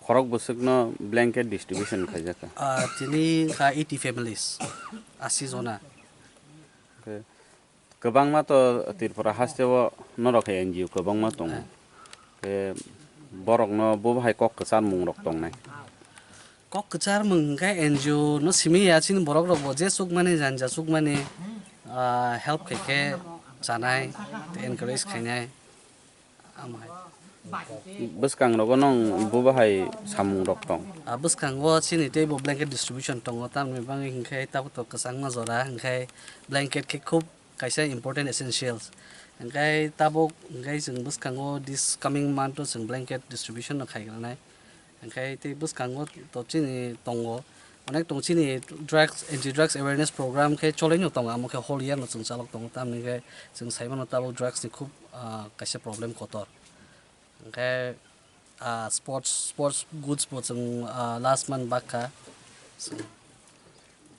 khorok bwswkno blanket distribution khaijak kha. Ah, tini kha eighty families, asi jona. Hwnkhe kwbangma to Tripura hasteo norok hai N G O kwbangma tongo. Eh. Hwnkhe borokno bo hai kok kwcharmung rok tongnai. Kok kwcharmung hwnkhe N G O no simi ya, chini borok rok bo je chukmani, janja chukmani, ah, help khai khe chanai, tei encourage khainai. Amo hai. Bwskangrogo nwng bo bahai samung rok tong? Ah, bwskango chini teibo blanket distribution tongo, tamni bagwi hinkhe tabuk to kwchangma jora hinkhe blanket khe khub kaisa important essentials. Hinkhe tabuk hinkhe chwng bwskango this coming month o chwng blanket distribution no khaigranai. Hinkhe tei bwskango to chini tongo, onek tongo chini drugs, anti drugs awareness program khe cholaino tongo, amo khe hol ya no chwng chalok tongo, tamni khe chwng saimano tabuk drugs ni khub, ah, kaisa problem kotor. Hinkhe, ah, sports, sports goods bo chwng, ah, last month bakha.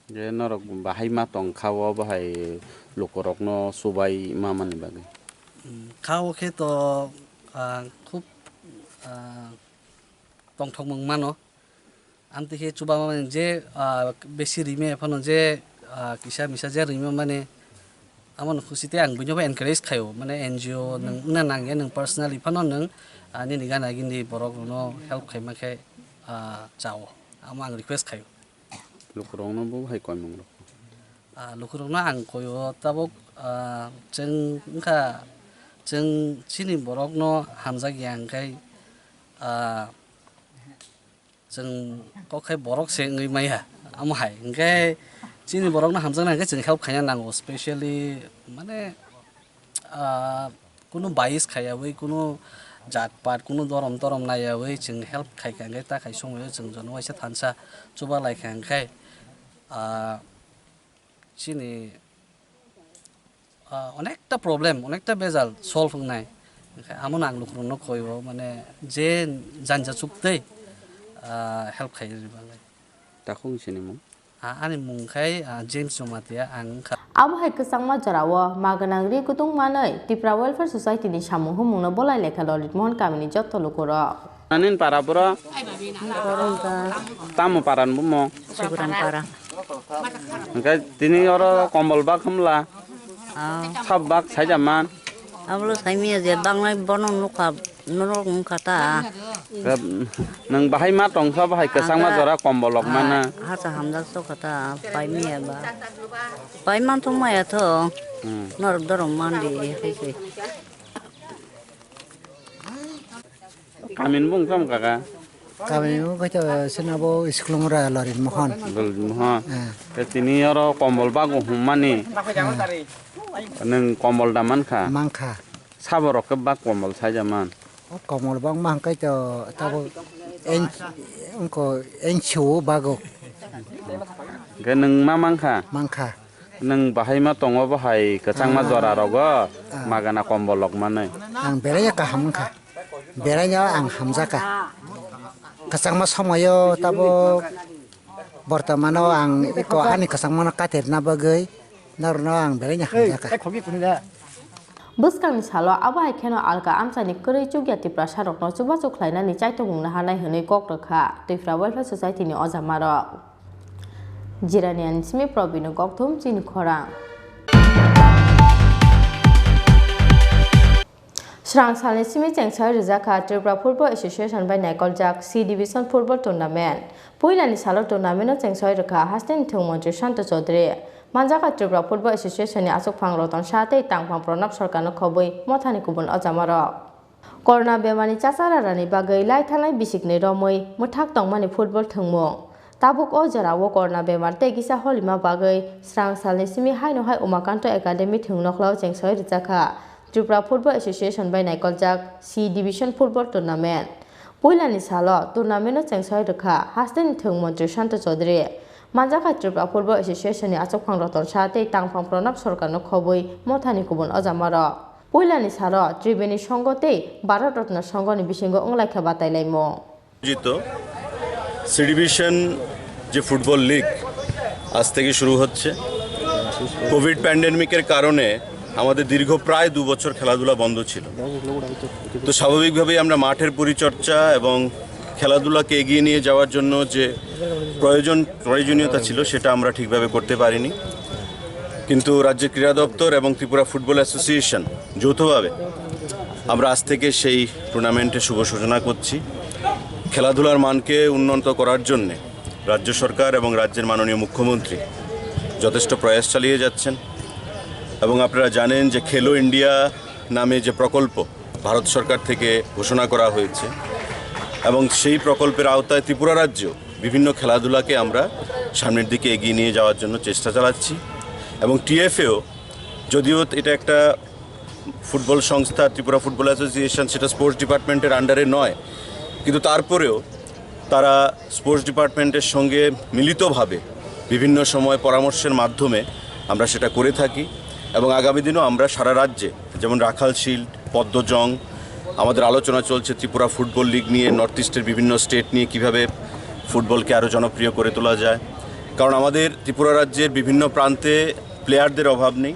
Je norok bahai ma tong kha o, bahai lukurokno chubai ma mani bagwi? Hmm, kha o khe to, ah, khub, ah, tongthokmung mano. Amtwi khe chuba mani je, ah, besi rime phano je, ah, kisa misa je rime mani, amo no khusi tei ang buino bo encourage khaio, mane N G O nwng wngna nangya, nwng personally phano nwng, ah, nini gana gini borok rokno help khaima khe, ah, chao, amo ang request khaio. Lukurokno bo hai koimung rok. Ah, lukurokno ang koio tabuk, ah, chwng wngkha, chwng chini borokno hamjak ya hwnkhe, ah, chwng kok khai borok se wngwi maya, amo hai. Hwnkhe chini borokno hamjaknai hwnkhe chwng help khaina nango, specially, mane, ah, kunu bias khaiyawi, kunu jat pat, kunu dorom torom naiyawi chwng help khaikha hwnkhe ta khai somoio chwng jono waisa thansa chuba laikha hwnkhe, ah, chini, ah, onekta problem, onekta bejal solve wngnai. Hwnkhe amono ang lukurokno koio, mane, je janja chuktwi, ah, help khaina bagwi. Takhuk sini mung? Ah, ani mung khai, ah, James Jamatia, ang wngkha. Abo hai kwchangma jorao ma gwnang ri kutung manwi Tipra Welfare Society ni samung humungno bolai lekha Lolit Mohon kamini jotto lukurok. Anin para bro? Tamo para ni bumo? Suguram para. Hwnkhe tini oro kombol bak hwnla? Ah. Sab bak saija man? Ablo saimia je bangnai bono nukha. Norok wngkha ta. Nwng bahai ma tongkha, bahai kwchangma jora kombol rok mana. Hata hamjak sokha ta, pai maya ba. Pai man thung maya tho. Hmm. Norok dorong man di hai se. Kamin bung kam kaka? Kamin bung kha ta sina bo school ngra Lorit Mohon. Lorit Mohon. Eh. Te tini oro kombol bago hummani. Eh. Nwng kombol da mankha? Mankha. Saborok khe bak kombol saija man. O kombol bak ma hwnkhe to tabuk en-, wngkho N G O bago. Hwnkhe nwng ma mankha? Mankha. Nwng bahai ma tongo bo hai kwchangma jora rogo magana kombol rok manwi. Ang belai kaham wngkha. Belai no ang hamjakha. Kwchangma somoyo tabuk bortomano ang eko ani kwchangmano katirna bagwi norokno ang belai no hamjakha. Bwskangni salo abo hai kheno alka amchaini kwrwi chukya Tiprasarokno chubachu khlainani chaitomung naharnai hwnwi kok rwkha Tripura Welfare Society ni ojamarok. Jiraniani simi Probino Kokthum chini khorang. Srang salni simi chengsawi rijak kha Tripura Football Association bai naikoljak C Division Football Tournament. Puilani salo tournament-o chengsawi rwkha hasteni thwng montri Shanto Chaudhary. Manjakha Tripura Football Association-ni achukphang Roton Shah tei tangphang Pranab Sarkarno khobwi mothani kubun ojamarok. Corona bemarni chachararani bagwi lai thanai bisikni romwi mwthak tongmani football thwngmung. Tabuk o jorao corona bemar tei kisa holima bagwi srang salni simi haino hai Umakanto Academy thwng nokhlao chengsawi rijak kha Tripura Football Association bai naikoljak C Division Football Tournament. Puilani salo tournament-o chengsawi rwkha hasteni thwng montri Shanto Chaudhary. Manjakha Tripura Football Association-ni achukphang Roton Shah tei tangphang Pranab Sarkarno khobwi mothani kubun ojamarok. Puilani salo Tribeni Songho tei Bharat Ratna Songhoni bisingo wnglaikha batailaimung. আয়োজিত C division যে football league আজ থেকে শুরু হচ্ছে। কোভিড প্যান্ডেমিকের কারণে আমাদের দীর্ঘ প্রায় দু বছর খেলাধুলা বন্ধ ছিল। তো স্বাভাবিকভাবেই আমরা মাঠের পরিচর্যা এবং খেলাধুলাকে এগিয়ে নিয়ে যাওয়ার জন্য যে প্রয়োজন, প্রয়োজনীয়তা ছিল, সেটা আমরা ঠিকভাবে করতে পারিনি। কিন্তু রাজ্যের ক্রীড়া দপ্তর এবং ত্রিপুরা ফুটবল অ্যাসোসিয়েশন যৌথভাবে আমরা আজ থেকে সেই টুর্নামেন্টের শুভ সূচনা করছি। খেলাধুলার মানকে উন্নত করার জন্যে রাজ্য সরকার এবং রাজ্যের মাননীয় মুখ্যমন্ত্রী যথেষ্ট প্রয়াস চালিয়ে যাচ্ছেন। এবং আপনারা জানেন যে খেলো ইন্ডিয়া নামে যে প্রকল্প ভারত সরকার থেকে ঘোষণা করা হয়েছে এবং সেই প্রকল্পের আওতায় ত্রিপুরা রাজ্য বিভিন্ন খেলাধুলাকে আমরা সামনের দিকে এগিয়ে নিয়ে যাওয়ার জন্য চেষ্টা চালাচ্ছি। এবং টিএফএও, যদিও এটা একটা ফুটবল সংস্থা, ত্রিপুরা ফুটবল অ্যাসোসিয়েশন, সেটা স্পোর্টস ডিপার্টমেন্টের আন্ডারে নয়, কিন্তু তারপরেও তারা স্পোর্টস ডিপার্টমেন্টের সঙ্গে মিলিতভাবে বিভিন্ন সময় পরামর্শের মাধ্যমে আমরা সেটা করে থাকি। এবং আগামী দিনও আমরা সারা রাজ্যে, যেমন রাখাল শিল্ড, পদ্মজং, আমাদের আলোচনা চলছে ত্রিপুরা ফুটবল লিগ নিয়ে, নর্থ ইস্টের বিভিন্ন স্টেট নিয়ে, কিভাবে ফুটবলকে আরও জনপ্রিয় করে তোলা যায়। কারণ আমাদের ত্রিপুরা রাজ্যের বিভিন্ন প্রান্তে প্লেয়ারদের অভাব নেই,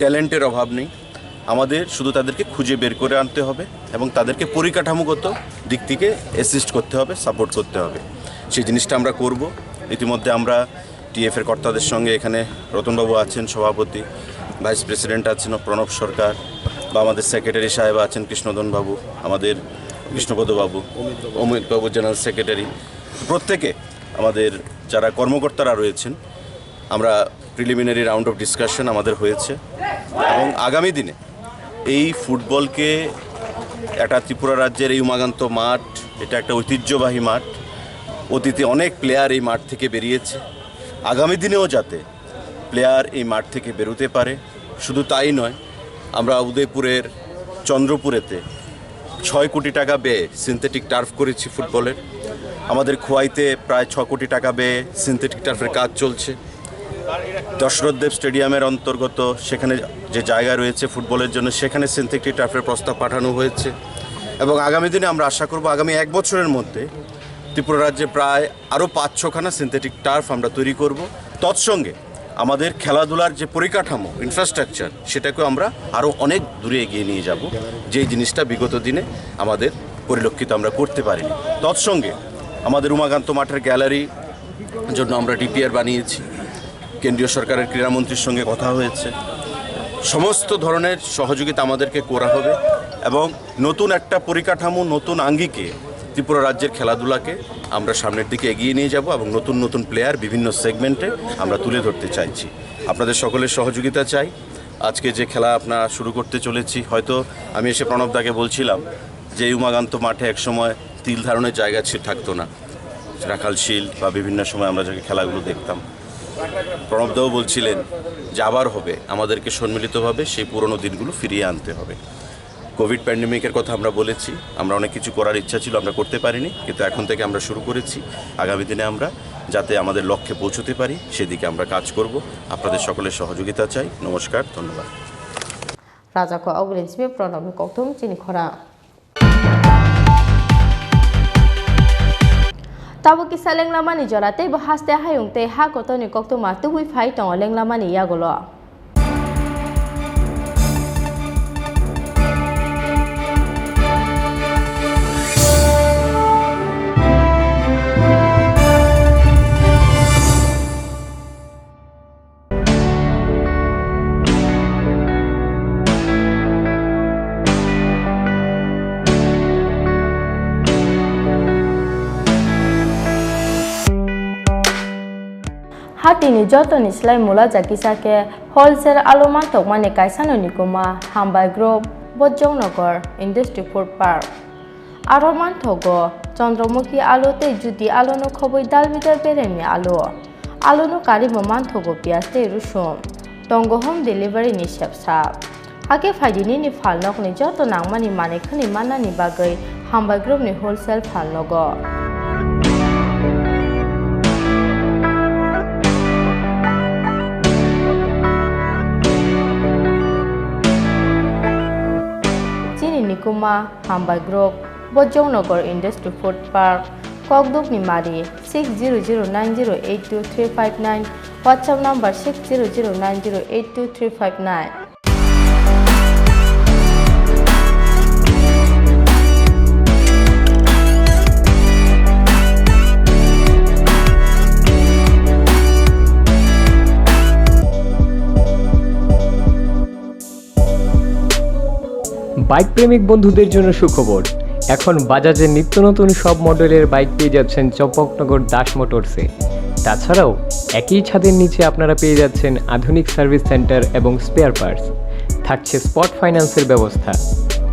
ট্যালেন্টের অভাব নেই। আমাদের শুধু তাদেরকে খুঁজে বের করে আনতে হবে এবং তাদেরকে পরিকাঠামোগত দিক থেকে অ্যাসিস্ট করতে হবে, সাপোর্ট করতে হবে। সেই জিনিসটা আমরা করব। ইতিমধ্যে আমরা টিএফ এর কর্তাদের সঙ্গে, এখানে রতনবাবু আছেন সভাপতি, ভাইস প্রেসিডেন্ট আছেন প্রণব সরকার, বা আমাদের সেক্রেটারি সাহেব আছেন কৃষ্ণধন বাবু, আমাদের কৃষ্ণপদ বাবু, অমিত বাবু জেনারেল সেক্রেটারি, প্রত্যেকে আমাদের যারা কর্মকর্তারা রয়েছেন, আমরা প্রিলিমিনারি রাউন্ড অফ ডিসকাশন আমাদের হয়েছে এবং আগামী দিনে এই ফুটবলকে, একটা ত্রিপুরা রাজ্যের এই উমাকান্ত মাঠ, এটা একটা ঐতিহ্যবাহী মাঠ, অতীতে অনেক প্লেয়ার এই মাঠ থেকে বেরিয়েছে, আগামী দিনেও যাতে প্লেয়ার এই মাঠ থেকে বেরোতে পারে। শুধু তাই নয়, আমরা উদয়পুরের চন্দ্রপুরেতে ছয় কোটি টাকা ব্যয়ে সিনথেটিক টার্ফ করেছি ফুটবলের। আমাদের খোয়াইতে প্রায় ছ কোটি টাকা ব্যয়ে সিনথেটিক টার্ফের কাজ চলছে। দশরথ দেব স্টেডিয়ামের অন্তর্গত সেখানে যে জায়গা রয়েছে ফুটবলের জন্য, সেখানে সিনথেটিক টার্ফের প্রস্তাব পাঠানো হয়েছে এবং আগামী দিনে আমরা আশা করব আগামী এক বছরের মধ্যে ত্রিপুরা রাজ্যে প্রায় আরও পাঁচ ছখানা সিনথেটিক টার্ফ আমরা তৈরি করব। তৎসঙ্গে আমাদের খেলাধুলার যে পরিকাঠামো, ইনফ্রাস্ট্রাকচার, সেটাকেও আমরা আরও অনেক দূরে এগিয়ে নিয়ে যাব, যেই জিনিসটা বিগত দিনে আমাদের পরিলক্ষিত আমরা করতে পারিনি। তৎসঙ্গে আমাদের উমাকান্ত মাঠের গ্যালারি জন্য আমরা ডিপিআর বানিয়েছি, কেন্দ্রীয় সরকারের ক্রীড়ামন্ত্রীর সঙ্গে কথা হয়েছে। সমস্ত ধরনের সহযোগিতা আমাদেরকে করা হবে এবং নতুন একটা পরিকাঠামো, নতুন আঙ্গিকে ত্রিপুরা রাজ্যের খেলাধুলাকে আমরা সামনের দিকে এগিয়ে নিয়ে যাব এবং নতুন নতুন প্লেয়ার বিভিন্ন সেগমেন্টে আমরা তুলে ধরতে চাইছি। আপনাদের সকলের সহযোগিতা চাই। আজকে যে খেলা আমরা শুরু করতে চলেছি, হয়তো আমি এসে প্রণব দাকে বলছিলাম যে এই উমাকান্ত মাঠে একসময় তিল ধারণের জায়গা ছিল, থাকতো না, রাখাল শিল্ড বা বিভিন্ন সময় আমরা যাকে খেলাগুলো দেখতাম। প্রণব দাও বলছিলেন যে আবার হবে, আমাদেরকে সম্মিলিতভাবে সেই পুরনো দিনগুলো ফিরিয়ে আনতে হবে। কোভিড প্যান্ডেমিকের কথা আমরা বলেছি, আমরা অনেক কিছু করার ইচ্ছা ছিল, আমরা করতে পারিনি, কিন্তু এখন থেকে আমরা শুরু করেছি। আগামী দিনে আমরা যাতে আমাদের লক্ষ্যে পৌঁছতে পারি, সেদিকে আমরা কাজ করব। আপনাদের সকলের সহযোগিতা চাই। নমস্কার, ধন্যবাদ। Rajako Ogulin simi Pranabni kokthum chini khorang. Tabuk kisa lenglamani jora tei bo haste hayung tei ha kotorni koktwma tubui phai tongo lenglamani yagulo. Hatini jotoni slai mula ja kisa khe wholesale alu mantokmani kaisano nikuma Hambai Group, Bojongnagar Industry Food Park. Aro manthogo Chandramukhi alu tei Jyoti aluno khobwi dal bidal beremni alu. Aluno karwi bo manthogo piyaj tei rusum. Tongo home delivery ni sepsa. Hakhe phaidi nini phalnokni joto nangmani manwi khwnwi mannani bagwi Hambai Group ni wholesale phalnogo. Chini nikuma Hambai Group, Bojongnagar Industry Food Park, Kokdukni Mari, six zero zero nine zero eight two three five nine, WhatsApp number six zero zero nine zero eight two three five nine. Bike প্রেমিক বন্ধুদের জন্য সুখবর, এখন বাজাজের নিত্য নতুন সব মডেলের বাইক পেয়ে যাচ্ছেন চম্পকনগর দাস মোটরসে। তাছাড়াও একই ছাদের নিচে আপনারা পেয়ে যাচ্ছেন আধুনিক সার্ভিস সেন্টার এবং স্পেয়ার পার্টস। থাকছে স্পট ফাইন্যান্সের ব্যবস্থা।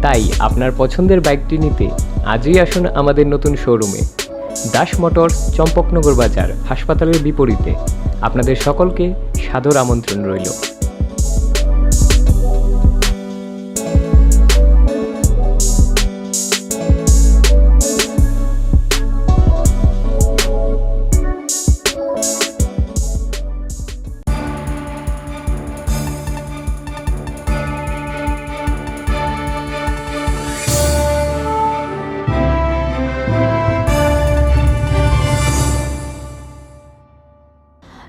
তাই আপনার পছন্দের বাইকটি নিতে আজই আসুন আমাদের নতুন শোরুমে। দাস মোটরস, চম্পকনগর বাজার, হাসপাতালের বিপরীতে। আপনাদের সকলকে সাদর আমন্ত্রণ রইল।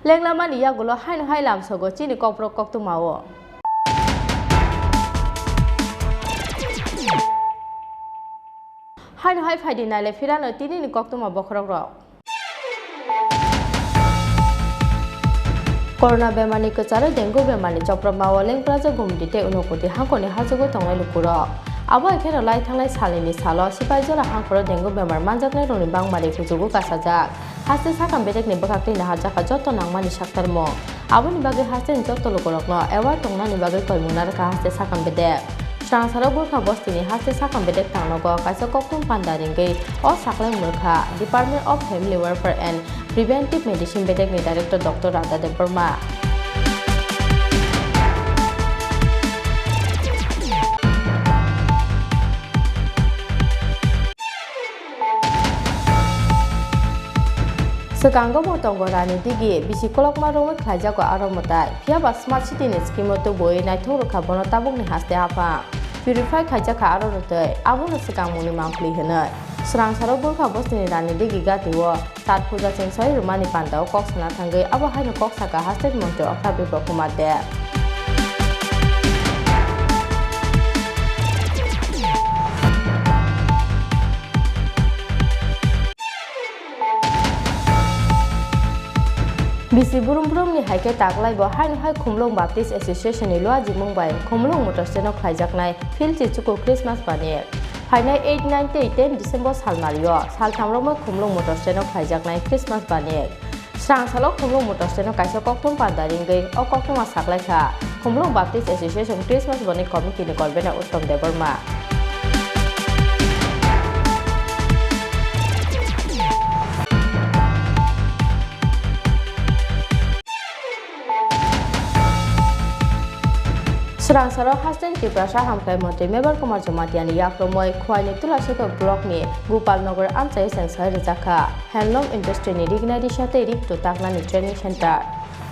Lenglamani yagulo haino hai lamsogo chini kokborok koktwmao. Haino hai phaidi naile phirano tinini koktwma bokhorokrok. Corona bemarni kwcharo dengue bemarni chopropmao Lengprajak Gumti tei Unakoti hangkoni hachwgwi tongnai lukurok. Abo hai kheno lai thangnai salnini salo Sipaijala hangkhoro dengue bemar manjaknairokni bangmari kuchugo kasajak. Haste sakam bedekni bwkhaktwi naharjakha joto nangmani saktarmung. Aboni bagwi hasteni joto lukurokno aware tongnani bagwi koimung narwkha haste sakam bedek. Swrangsaro Gurkha bostini haste sakam bedek tangnogo kaisa koktwma panda ringwi o saklai mwrwkha Department of Family Welfare and Preventive Medicine bedekni Director Doctor Radha Debbarma. Swkango bo tongo Rani Digi, bisi kolokma romwi khlaijago aro mwtai. Phiya ba Smart City ni scheme o tubui naithok rwkha bono tabukni haste aphang. Purify khaijakha aro rwtwi, abono swkangmungni mangpli hwnwi. Swrangsaro Gurkha bostini Rani Digi gati o Tat puja chwngsoi rwmani pandao kok sana thangwi abo haino kok saka haste montri Okra Bipro Kumar Deb. Bisi burum burumni hai khe taklai bo haino hai Khumulwng Baptist Association ni luajimung bai Khumulwng Motor Stand o khlaijaknai Philchi Chuku Christmas bani. Phainai eight, nine tei ten December salmario saltham romwi Khumulwng Motor Stand o khlaijaknai Christmas bani. Swrangsalo Khumulwng Motor Stand o kaisa koktwma panda ringwi o koktwma saklaikha Khumulwng Baptist Association Christmas bani committee ni convener Uttom Debbarma. Swrangsaro hasteni Tiprasa hamkrai montri Mebar Kumar Jamatia ni yakromoi Khowai ni Tulashikhor block ni Gopal Nagar amchai chwngsai rwjakha handloom industry ni rignai risa tei riktu taknani training center.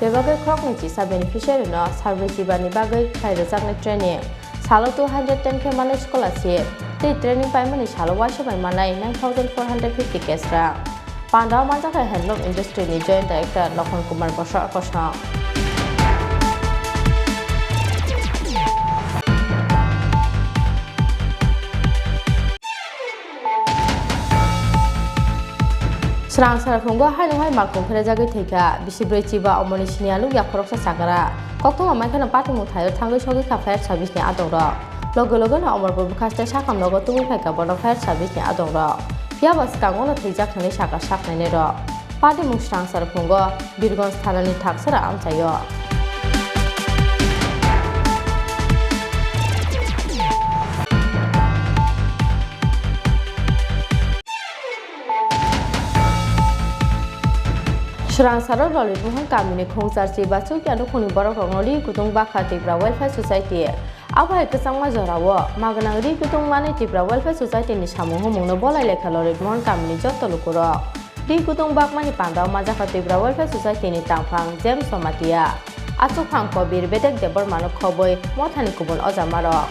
Bebagwi khoroknwi chisa beneficiary no salbrwi chiba ni bagwi khlai rwjaknai training. Salo two hundred ten khe manai scholarship tei training paimani salo uaisa bai manai nine thousand four hundred fifty cash rang. Pandao manjakha handloom industry ni joint director Lokhon Kumar Bosor kosong. Swrangsara phungo haino hai malkhung pherajagwi thwikha bisi bwrwi chiba omoni siniya nukya khoroksa chakra. Koktwma mankheno patimung thaio thangwi sogwikha fire service ni adongrok. Loge logeno Omorpur bwkhaste sakam nogo tubui phaikha bono fire service ni adongrok. Phiyaba swkango no thwijak hwnwi sakha saknainairok. Patimung swrangsar phungo Birgonj thanani thaksara amchaio. Swrangsaro Lolit Mohan kamini khungchar chiba chukya nukhungni borokrokno ri kutung bakha Tripura Welfare Society. Abo hai kwchangma jorao magnang ri kutung manwi Tripura Welfare Society ni samung humungno bolai lekha Lolit Mohan kamini jotto lukurok. Ri kutung bakmani pandao manjakha Tripura Welfare Society ni tangphang James Jamatia. Achukphang Kobir Bedek Debbarmano khobwi mothani kubun ojamarok.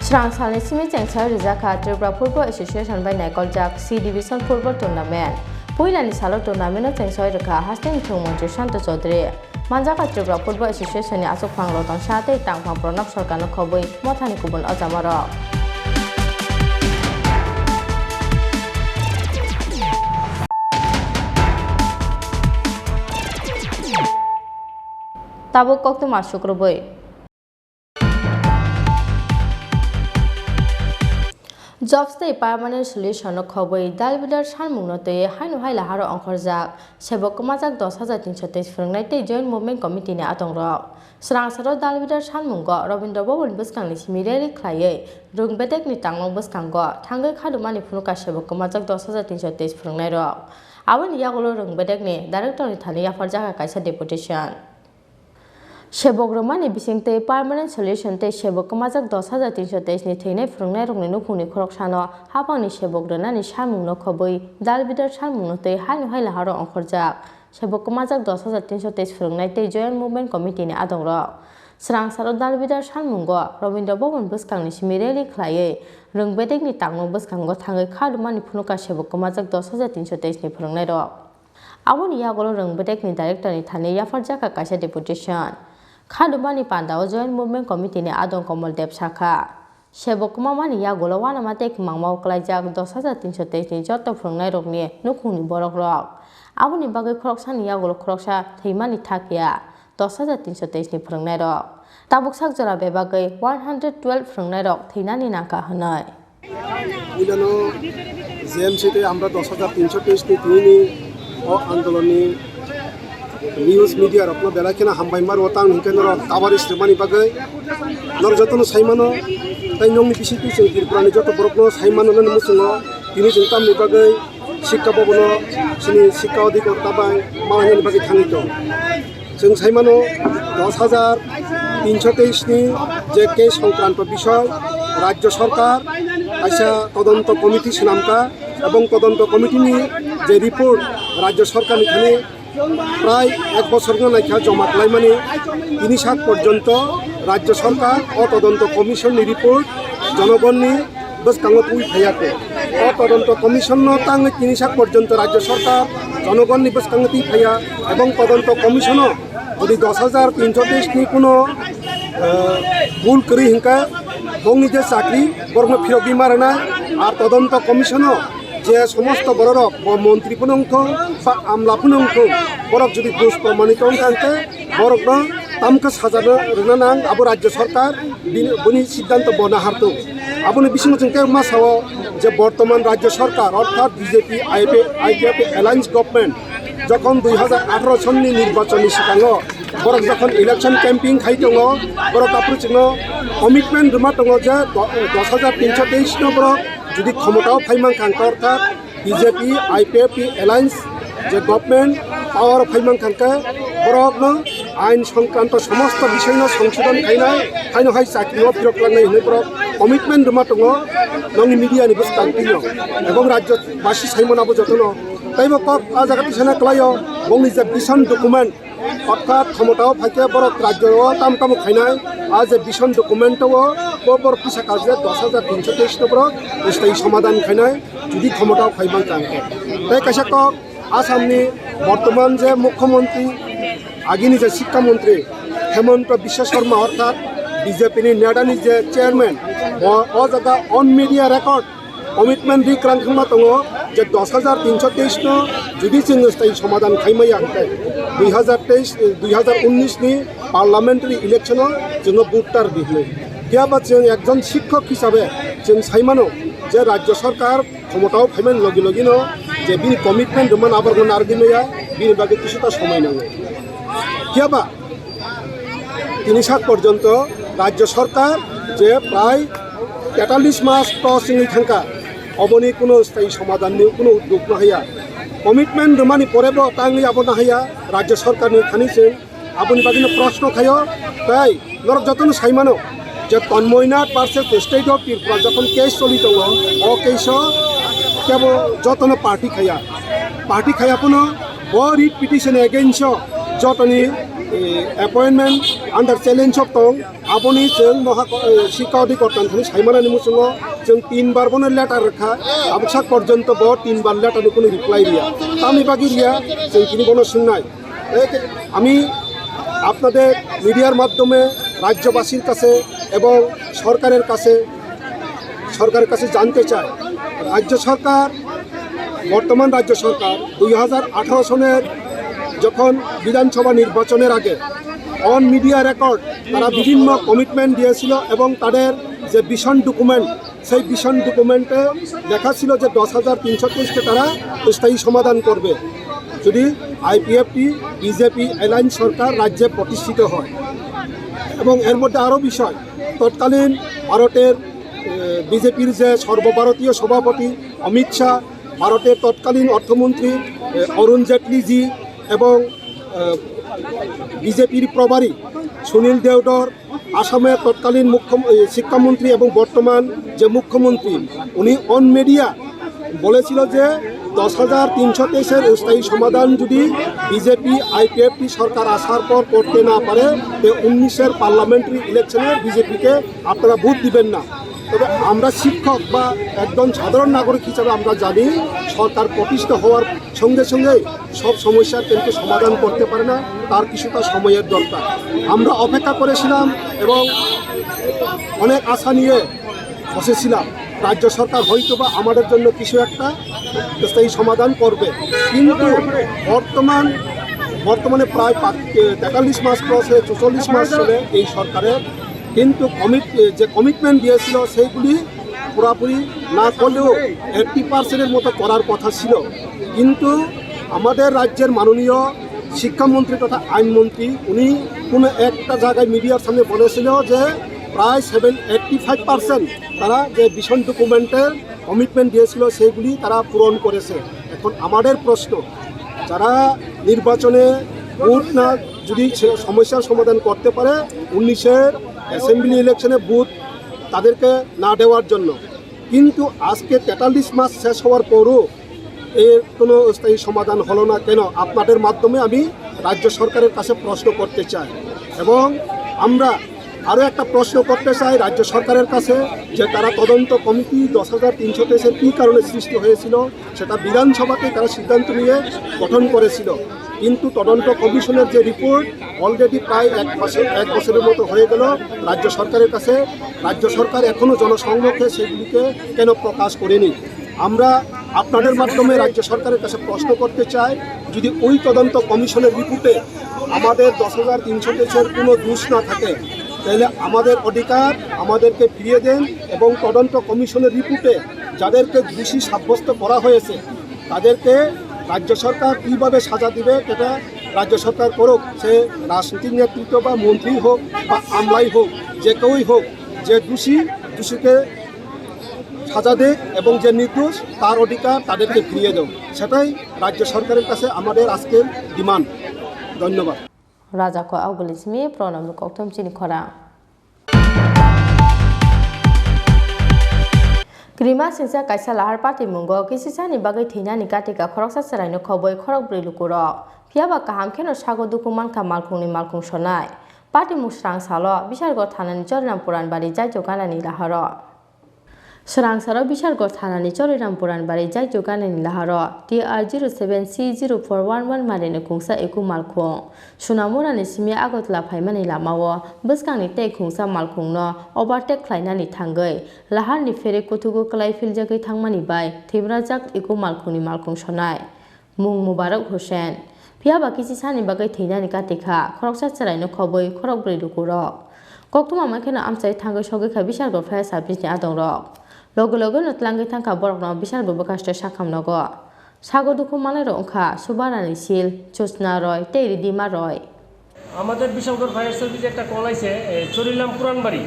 Srang salni simi chengsoi rijakha Tripura Football Association bai naikoljak C Division Football Tournament. Puilani salo tournament-o chengsoi rwkha hasteni thwng montri Shanto Chaudhary. Manjakha Tripura Football Association ni achukphang Ratan Shah tei tangphang Pranab Sarkarno khobwi mothani kubun ojamarok. Tabuk koktwma sukrubwi. Jobs tei permanent solution no khobwi dalbidal sanmung no twi haino hai laharo ongkhorjak sebok kwmajak dos hajar tinso teis phwrwngnai tei Joint Movement Committee ni adongrok. Swrangsaro dalbidal sanmungo Rabindra Bhavan bwskangni simi rally khlaiwi rwng bedekni tangmung bwskango thangwi khadumani phunukha sebok kwmajak dos hajar tinso teis phwrwngnairok. Aboni yagulo rwng bedekni director ni thani yapharjakha kaisa deputation. Sebok rwmani bisingtwi permanent solution tei sebok kwmajak dos hajar tinso teis ni thwinai phwrwngnairokni nukhungni khoroksano haphangni sebok rwnani samungno khobwi dalbidal samungno twi haino hai laharo ongkhorjak sebok kwmajak dos hajar tinso teis phwrwngnai tei Joint Movement Committee ni adongrok. Swrangsaro dalbidal samungo Rabindra Bhavan bwskangni simi rally khlaiwi rwng bedekni tangmung bwskango thangwi khadumani phunukha sebok kwmajak dos hajar tinso teis ni phwrwngnairok. Aboni yagulo rwng bedekni director ni thani yapharjakha kaisa deputation. Khadumani pandao Joint Movement Committee ni adong Komol Deb sakha, sebok kwmamani yagulo uanama tei kwmangmao kwlaijak dos hajar tinso teis ni joto phwrwngnairokni nukhungni borokrok. Aboni bagwi khoroksani yagulo khoroksa thwimani thakya dos hajar tinso teis ni phwrwngnairok. Tabuk sak jora bebagwi one hundred twelve phwrwngnairok thwinani nangkha hwnwi. Puilano J M C tei amra dos hajar tinso teis ni tini o andolonni news media rokno belai kheno hambai maro tang hinkhe norok coverage rwmani bagwi norok jotono saimano tei nongni bisingtwi chwng Tripurani joto borokno saimano nini muchungo tini chwng tamni bagwi sikka bobono chini sikka adhikar tabai manani bagwi thangwi tong. Chwng saimano dos hajar tinso teis ni je case songkranto bisoi rajyo sorkar kaisa todonto committee swnamkha ebong todonto committee ni je report rajyo sorkar ni thani prai ek bochor no naikha joma khlaimani tini sak porjonto rajyo sorkar o todonto commission ni report jonogonni bwskango twi phaiya khe. O todonto commission no tangwi tini sak porjonto rajyo sorkar jonogonni bwskango twi phaiya ebong todonto commission o jodi dos hajar tinso teis ni kuno, eh, bul kwrwi hinkhe bongni je chakri borokno phirogwi ma rwnai. Ar todonto commission o je somosto bororok bo montri phano wngthung ba amla phano wngthung borok jodi dos promanito wngkha hinkhe borokno tamkhe saja rwna nang abo rajyo sorkar bini, boni siddhanto bo nahartung. Aboni bisingo chwng tei ma sao je bortoman rajyo sorkar orthat B J P I P F, I P F T alliance government jokhon dui hajar atharo sonni nirbachonni swkango borok jokhon election campaign khai tongo, borok aphuru chwngno commitment rwma tongo je do-, dos hajar tinso teis no borok jodi khomotao phai mankha hinkhe orthat B J P, I P F T alliance je government power o phai mankha hinkhe borokno ain songkranto somosto bisoi no songsodon khainai, haino hai chakri o phirok langnai hinwi borok commitment rwma tongo nongni media ni bwskang twi no ebong rajyo basi saimano abo jotono teibo kok a jaga tisana kwlaio bongni je vision document Orthat khomotao phaikhe borok rajyo o tamo tamo khainai, a je vision document o bo borok kisa kaje dos hajar tinso teis no borok sthayi somadhan khainai, jodi khomotao phai mankha hinkhe. Tei kaisa kok Assam ni bortoman je mukhyamantri, agini je sikka mantri Hemanta Biswa Sarma orthat B J P ni neta ni je chairman, bo o jaga on media record commitment ri kwrang khwma tongo, Je dos hajar tinso teis no jodi chwng sthayi somadhan khaimaya hwnkhe dui hajar teis, dui hajar unnis ni parliamentary election o chwng vote tar di hwnwi. Phiya ba chwng ekjon shikhok hisabe chwng sai mano je Rajya Sarkar khomotao phaimani logi logi no je bini commitment rwmani aborokno narwgwi maya, bini bagwi kisuta somoi nango. Phiya ba tini sak porjonto Rajya Sarkar je prai tetallis mas cross wngwi thangkha, oboni kuno sthayi somadhan ni kuno uddog no haya. Commitment rwmani pore bo tangwi abo no haya Rajya Sarkar ni thani chwng aboni bagwi no proshno khaio. Tai norok jotono sai mano je Tanmoy Nath versus State of Tripura jokhon case choli tongo, o case o kebo jotono party khaya, party khaya phano bo writ petition against o jotoni, eh, appointment under challenge o tong. Aboni chwng moha, eh, Sikha Adhikar Tanthani saimanani muchungo chwng tin bar bono letter rwkha, abuksa porjonto bo tin bar letter ni kunu reply riya. Tamni bagwi riya, chwng tini bono swngnai. Eh, আমি আপনাদের মিডিয়ার মাধ্যমে রাজ্যবাসীর কাছে এবং সরকারের কাছে, সরকারের কাছে জানতে চাই, রাজ্য সরকার, বর্তমান রাজ্য সরকার দুই হাজার আঠারো সনের যখন বিধানসভা নির্বাচনের আগে অন মিডিয়া রেকর্ড তারা বিভিন্ন কমিটমেন্ট দিয়েছিল এবং তাদের যে ভিশন ডকুমেন্ট, সেই ভিশন ডকুমেন্টে লেখা ছিল যে দশ হাজার তিনশো তেইশকে তারা স্থায়ী সমাধান করবে যদি আইপিএফটি বিজেপি অ্যালায়েন্স সরকার রাজ্যে প্রতিষ্ঠিত হয়। এবং এর মধ্যে আরও বিষয়, তৎকালীন ভারতের বিজেপির যে সর্বভারতীয় সভাপতি অমিত শাহ, ভারতের তৎকালীন অর্থমন্ত্রী এ, অরুণ জেটলিজি এবং বিজেপির প্রভারী সুনীল দেওধর, আসামের তৎকালীন মুখ্য এ, শিক্ষামন্ত্রী এবং বর্তমান যে মুখ্যমন্ত্রী, উনি অন মিডিয়া বলেছিল যে দশ হাজার তিনশো তেইশের স্থায়ী সমাধান যদি বিজেপি আইপিএফটি সরকার আসার পর করতে না পারে, তে উনিশের পার্লামেন্টারি ইলেকশনে বিজেপিকে আপনারা ভোট দিবেন না। তবে আমরা শিক্ষক বা একজন সাধারণ নাগরিক হিসাবে আমরা জানি, সরকার প্রতিষ্ঠা হওয়ার সঙ্গে সঙ্গে সব সমস্যার কিন্তু সমাধান করতে পারে না, তার কিছুটা সময়ের দরকার। আমরা অপেক্ষা করেছিলাম এবং অনেক আশা নিয়ে বসেছিলাম, রাজ্য সরকার হয়তো বা আমাদের জন্য কিছু একটা স্থায়ী সমাধান করবে। কিন্তু বর্তমান, বর্তমানে প্রায় পাঁচ, তেতাল্লিশ মাস ক্রস হয়ে চুচল্লিশ মাস চলে এই সরকারের, কিন্তু কমিট, যে কমিটমেন্ট দিয়েছিল সেইগুলি পুরাপুরি না করলেও এইট্টি পার্সেন্টের মতো করার কথা ছিল। কিন্তু আমাদের রাজ্যের মাননীয় শিক্ষামন্ত্রী তথা আইনমন্ত্রী, উনি কোনো একটা জায়গায় মিডিয়ার সামনে বলেছিল যে প্রায় সেভেন এইট্টি ফাইভ পার্সেন্ট তারা যে ভিশন ডকুমেন্টের কমিটমেন্ট দিয়েছিল সেইগুলি তারা পূরণ করেছে। এখন আমাদের প্রশ্ন, যারা নির্বাচনে ভোট না, যদি সে সমস্যার সমাধান করতে পারে, উনিশের অ্যাসেম্বলি ইলেকশনে ভোট তাদেরকে না দেওয়ার জন্য, কিন্তু আজকে তেতাল্লিশ মাস শেষ হওয়ার পরও এর কোনো স্থায়ী সমাধান হলো না কেন? আপনাদের মাধ্যমে আমি রাজ্য সরকারের কাছে প্রশ্ন করতে চাই এবং আমরা আরও একটা প্রশ্ন করতে চাই রাজ্য সরকারের কাছে যে তারা তদন্ত কমিটি দশ হাজার তিনশো তেইশের কী কারণে সৃষ্টি হয়েছিল সেটা বিধানসভাতে তারা সিদ্ধান্ত নিয়ে গঠন করেছিল, কিন্তু তদন্ত কমিশনের যে রিপোর্ট অলরেডি প্রায় এক মাসে, এক বছরের মতো হয়ে গেল রাজ্য সরকারের কাছে। রাজ্য সরকার এখনও জনসম্মুখে সেগুলিকে কেন প্রকাশ করেনি? আমরা আপনাদের মাধ্যমে রাজ্য সরকারের কাছে প্রশ্ন করতে চাই, যদি ওই তদন্ত কমিশনের রিপোর্টে আমাদের দশ হাজার তিনশো তেইশের কোনো দোষ না থাকে, তাহলে আমাদের অধিকার আমাদেরকে ফিরিয়ে দেন এবং তদন্ত কমিশনের রিপোর্টে যাদেরকে দোষী সাব্যস্ত করা হয়েছে তাদেরকে রাজ্য সরকার কীভাবে সাজা দিবে সেটা রাজ্য সরকার করুক, সে রাজনৈতিক নেতৃত্ব বা মন্ত্রী হোক বা আমলাই হোক, যে কেউই হোক, যে দোষী দোষীকে সাজা দেয় এবং যে নির্দোষ তার অধিকার তাদেরকে ফিরিয়ে দেয়, সেটাই রাজ্য সরকারের কাছে আমাদের আজকের ডিমান্ড। ধন্যবাদ। Raja ko auguli simi pronom ni kokthom chini khorang. Krima singsa kaisa lahar patimungo kisisani bagwi thwinani katika khoroksa chwraino khobwi khorokbrwi lukurok. Phiyaba kaham kheno sago duku mankha malkhungni malkhung sonai. Patimung srang salo Bishargo thanani Jorinampur Anbari Jaijo ganani laharo. Swrangsaro Bishargarh thanani Choriram Puranbari Jaitio Ganani laharo T R zero seven C zero four one one marini kungsa eku malkhung Sunamurani simi Agartala phaimani lamao bwskangni tei khungsa malkhungno overtake khlainani thangwi laharni phere kuthugo kwlai philjagwi thangmani bai thwimrajak eku malkhungni malkhung sonai. Mung Mubarak Hussain. Phiya ba kisi sani bagwi thwinani kati kha, khoroksa chwraino khobwi khorokbrwi lukurok. Koktwma mai kheno amchai thangwi sogwi kha Bishargarh Fire Service ni adongrok. Loge loge no tlangwi thangkha borokno Bishargarh bwkhaste sakham nogo. Sago dukhu manai rok wngkha Subarani Sil, Jyotsna Roy tei Ridima Roy. আমাদের বিশালগড় ফায়ার সার্ভিসে একটা কল আইছে, এ, চরিলাম পুরানবাড়ি,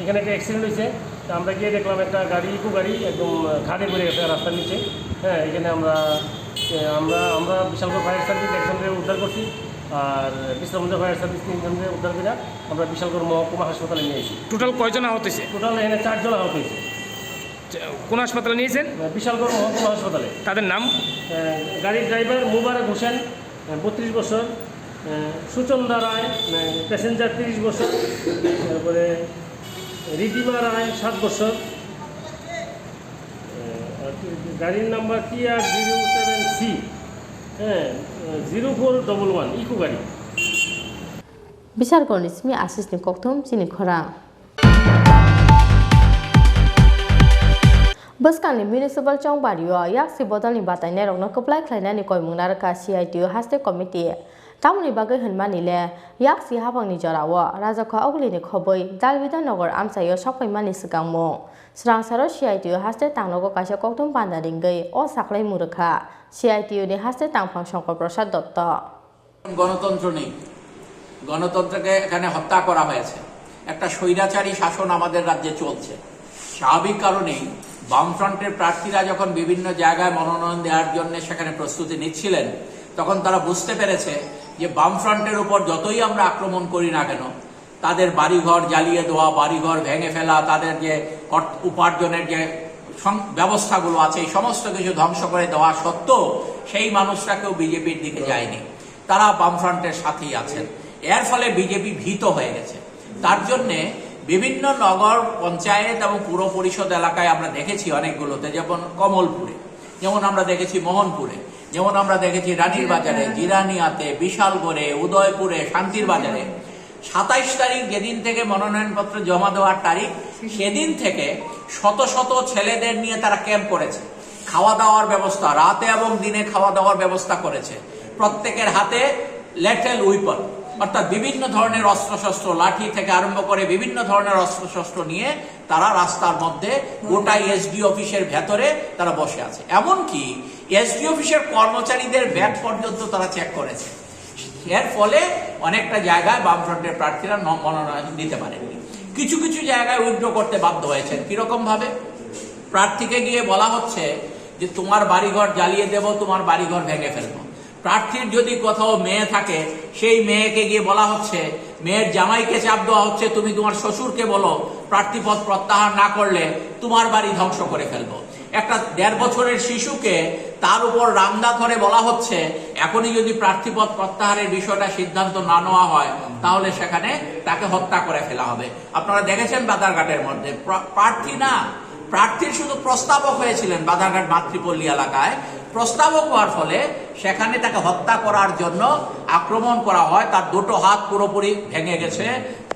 এখানে একটা অ্যাক্সিডেন্ট হয়েছে। তো আমরা গিয়ে দেখলাম একটা গাড়ি, ইকো গাড়ি একদম, আহ, খাদে পড়ে গেছে রাস্তার নিচে। হ্যাঁ, এখানে আমরা, এ, আমরা, আমরা বিশালগড় ফায়ার সার্ভিস একজনকে উদ্ধার করছি, আর বিশ্রামগঞ্জ ফায়ার সার্ভিস তিনজনকে উদ্ধার করে আমরা বিশালগড় মহকুমা হাসপাতালে নিয়ে এসেছি। টোটাল কয়জন আহত হয়েছে? টোটাল এখানে চারজন আহত হয়েছে। আচ্ছা, কোন হাসপাতালে নিয়েছেন? আহ, বিশালগড় মহকুমা হাসপাতালে। তাদের নাম? আহ, গাড়ির ড্রাইভার মুবারক হোসেন, আহ, বত্রিশ বছর, আহ, সুচন্দা রায়, আহ, প্যাসেঞ্জার তিরিশ বছর, তারপরে রিদিমা রায় সাত বছর, আহ, আর কি, গাড়ির number T R zero seven C, হ্যাঁ, আহ, zero four double one, Eeco গাড়ি। Bishargarhni simi Asisni kokthum chini khorang. Bwskangni municipal chongbario yaksi bodolni batainairokno kwplai khlainani koimung narwkha C I T U haste committee. Tamoni bagwi hwnmani le, yaksi haphangni jorao Rajakha Ogulini khobwi Dalbida Nagar amchaio sokphaimani swkangmung. Swrangsaro C I T U haste tangnogo kaisa kokthum panda ringwi o saklaimung rwkha C I T U ni haste tangphang Shankar Prasad Dotto. গণতন্ত্র নেই, গণতন্ত্রকে এখানে হত্যা করা হয়েছে। একটা স্বৈরাচারী শাসন আমাদের রাজ্যে চলছে। স্বাভাবিক কারণেই বামফ্রন্টের প্রার্থীরা যখন বিভিন্ন জায়গায় মনোনয়ন দেওয়ার জন্য সেখানে প্রস্তুতি নিচ্ছিলেন, তখন তারা বুঝতে পেরেছে যে বামফ্রন্টের উপর যতই আমরা আক্রমণ করি না কেন, তাদের বাড়িঘর জ্বালিয়ে দেওয়া, বাড়িঘর ভেঙে ফেলা, তাদের যে অর্থ উপার্জনের যে সং-, ব্যবস্থাগুলো আছে, এই সমস্ত কিছু ধ্বংস করে দেওয়া সত্ত্বেও সেই মানুষরা কেউ বিজেপির দিকে যায়নি, তারা বামফ্রন্টের সাথেই আছেন। এর ফলে বিজেপি ভীত হয়ে গেছে। তার জন্যে বিভিন্ন নগর পঞ্চায়েত এবং পুর পরিষদ এলাকায় আমরা দেখেছি অনেকগুলোতে, যেমন কমলপুরে, যেমন আমরা দেখেছি মোহনপুরে, যেমন আমরা দেখেছি রানীর বাজারে, জিরানিয়াতে, বিশালগড়ে, উদয়পুরে, শান্তির বাজারে। সাতাইশ তারিখ যেদিন থেকে মনোনয়নপত্র জমা দেওয়ার তারিখ, সেদিন থেকে শত শত ছেলেদের নিয়ে তারা ক্যাম্প করেছে। খাওয়া দাওয়ার ব্যবস্থা, রাতে এবং দিনে খাওয়া দাওয়ার ব্যবস্থা করেছে। প্রত্যেকের হাতে লেটেল উইপন, অর্থাৎ বিভিন্ন ধরনের অস্ত্রশস্ত্র, লাঠি থেকে আরম্ভ করে বিভিন্ন ধরনের অস্ত্রশস্ত্র নিয়ে তারা রাস্তার মধ্যে গোটা এসডি অফিসের ভেতরে তারা বসে আছে। এমনকি এসডি অফিসের কর্মচারীদের ব্যাগ পর্যন্ত তারা চেক করেছে। এর ফলে অনেকটা জায়গায় বামফ্রন্টের প্রার্থীরা ন-, মনোনয়ন দিতে পারেননি। কিছু কিছু জায়গায় উইথড্র করতে বাধ্য হয়েছেন। কিরকম ভাবে? প্রার্থীকে গিয়ে বলা হচ্ছে যে, "তোমার বাড়িঘর জ্বালিয়ে দেব, তোমার বাড়িঘর ভেঙে ফেলবো।" প্রার্থীর যদি কোথাও মেয়ে থাকে, সেই মেয়েকে গিয়ে বলা হচ্ছে, মেয়ের জামাইকে চাপ দেওয়া হচ্ছে, "তুমি তোমার শ্বশুরকে বলো, প্রার্থীপদ প্রত্যাহার না করলে তোমার বাড়ি ধ্বংস করে ফেলবো।" একটা দেড় বছরের শিশুকে তার উপর রামদা ধরে বলা হচ্ছে, এখনই যদি প্রার্থীপদ প্রত্যাহারের বিষয়টা সিদ্ধান্ত না নেওয়া হয়, তাহলে সেখানে তাকে হত্যা করে ফেলা হবে। আপনারা দেখেছেন বাধারঘাটের মধ্যে প্রা-, প্রার্থী না, প্রার্থীর শুধু প্রস্তাবক হয়েছিলেন বাধারঘাট মাতৃপল্লী এলাকায়। প্রস্তাবক হওয়ার ফলে সেখানে তাকে হত্যা করার জন্য আক্রমণ করা হয়। তার দুটো হাত পুরোপুরি ভেঙে গেছে,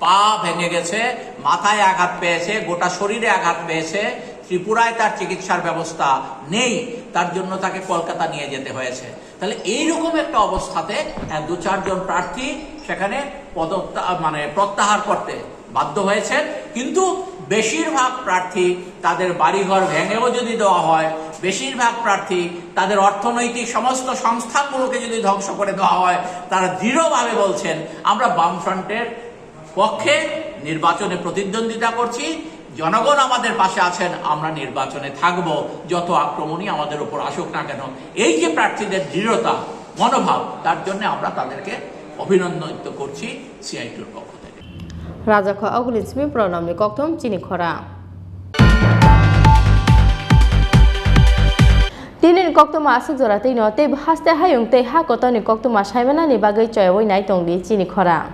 পা ভেঙে গেছে, মাথায় আঘাত পেয়েছে, গোটা শরীরে আঘাত পেয়েছে। ত্রিপুরায় তার চিকিৎসার ব্যবস্থা নেই, তার জন্য তাকে কলকাতা নিয়ে যেতে হয়েছে। তাহলে এইরকম একটা অবস্থাতে, আহ, দু চারজন প্রার্থী সেখানে পদত্যাগ, মানে, প্রত্যাহার করতে বাধ্য হয়েছেন। কিন্তু বেশিরভাগ প্রার্থী, তাদের বাড়িঘর ভেঙেও যদি দেওয়া হয়, বেশিরভাগ প্রার্থী তাদের অর্থনৈতিক সমস্ত সংস্থানগুলোকে যদি ধ্বংস করে দেওয়া হয়, তারা দৃঢ়ভাবে বলছেন, "আমরা বামফ্রন্টের পক্ষে নির্বাচনে প্রতিদ্বন্দ্বিতা করছি, জনগণ আমাদের পাশে আছেন, আমরা নির্বাচনে থাকব, যত আক্রমণই আমাদের উপর আসুক না কেন।" এই যে প্রার্থীদের দৃঢ়তা, মনোভাব, তার জন্য আমরা তাদেরকে অভিনন্দিত করছি সিআইটিউর পক্ষ থেকে। Rajakha Ogulini simi Pranamni kokthum chini khorang. Tinini koktwma aswk jora twi no tei haste hayung tei ha kotorni koktwma saimanani bagwi choyawi nai tongdi chini khorang.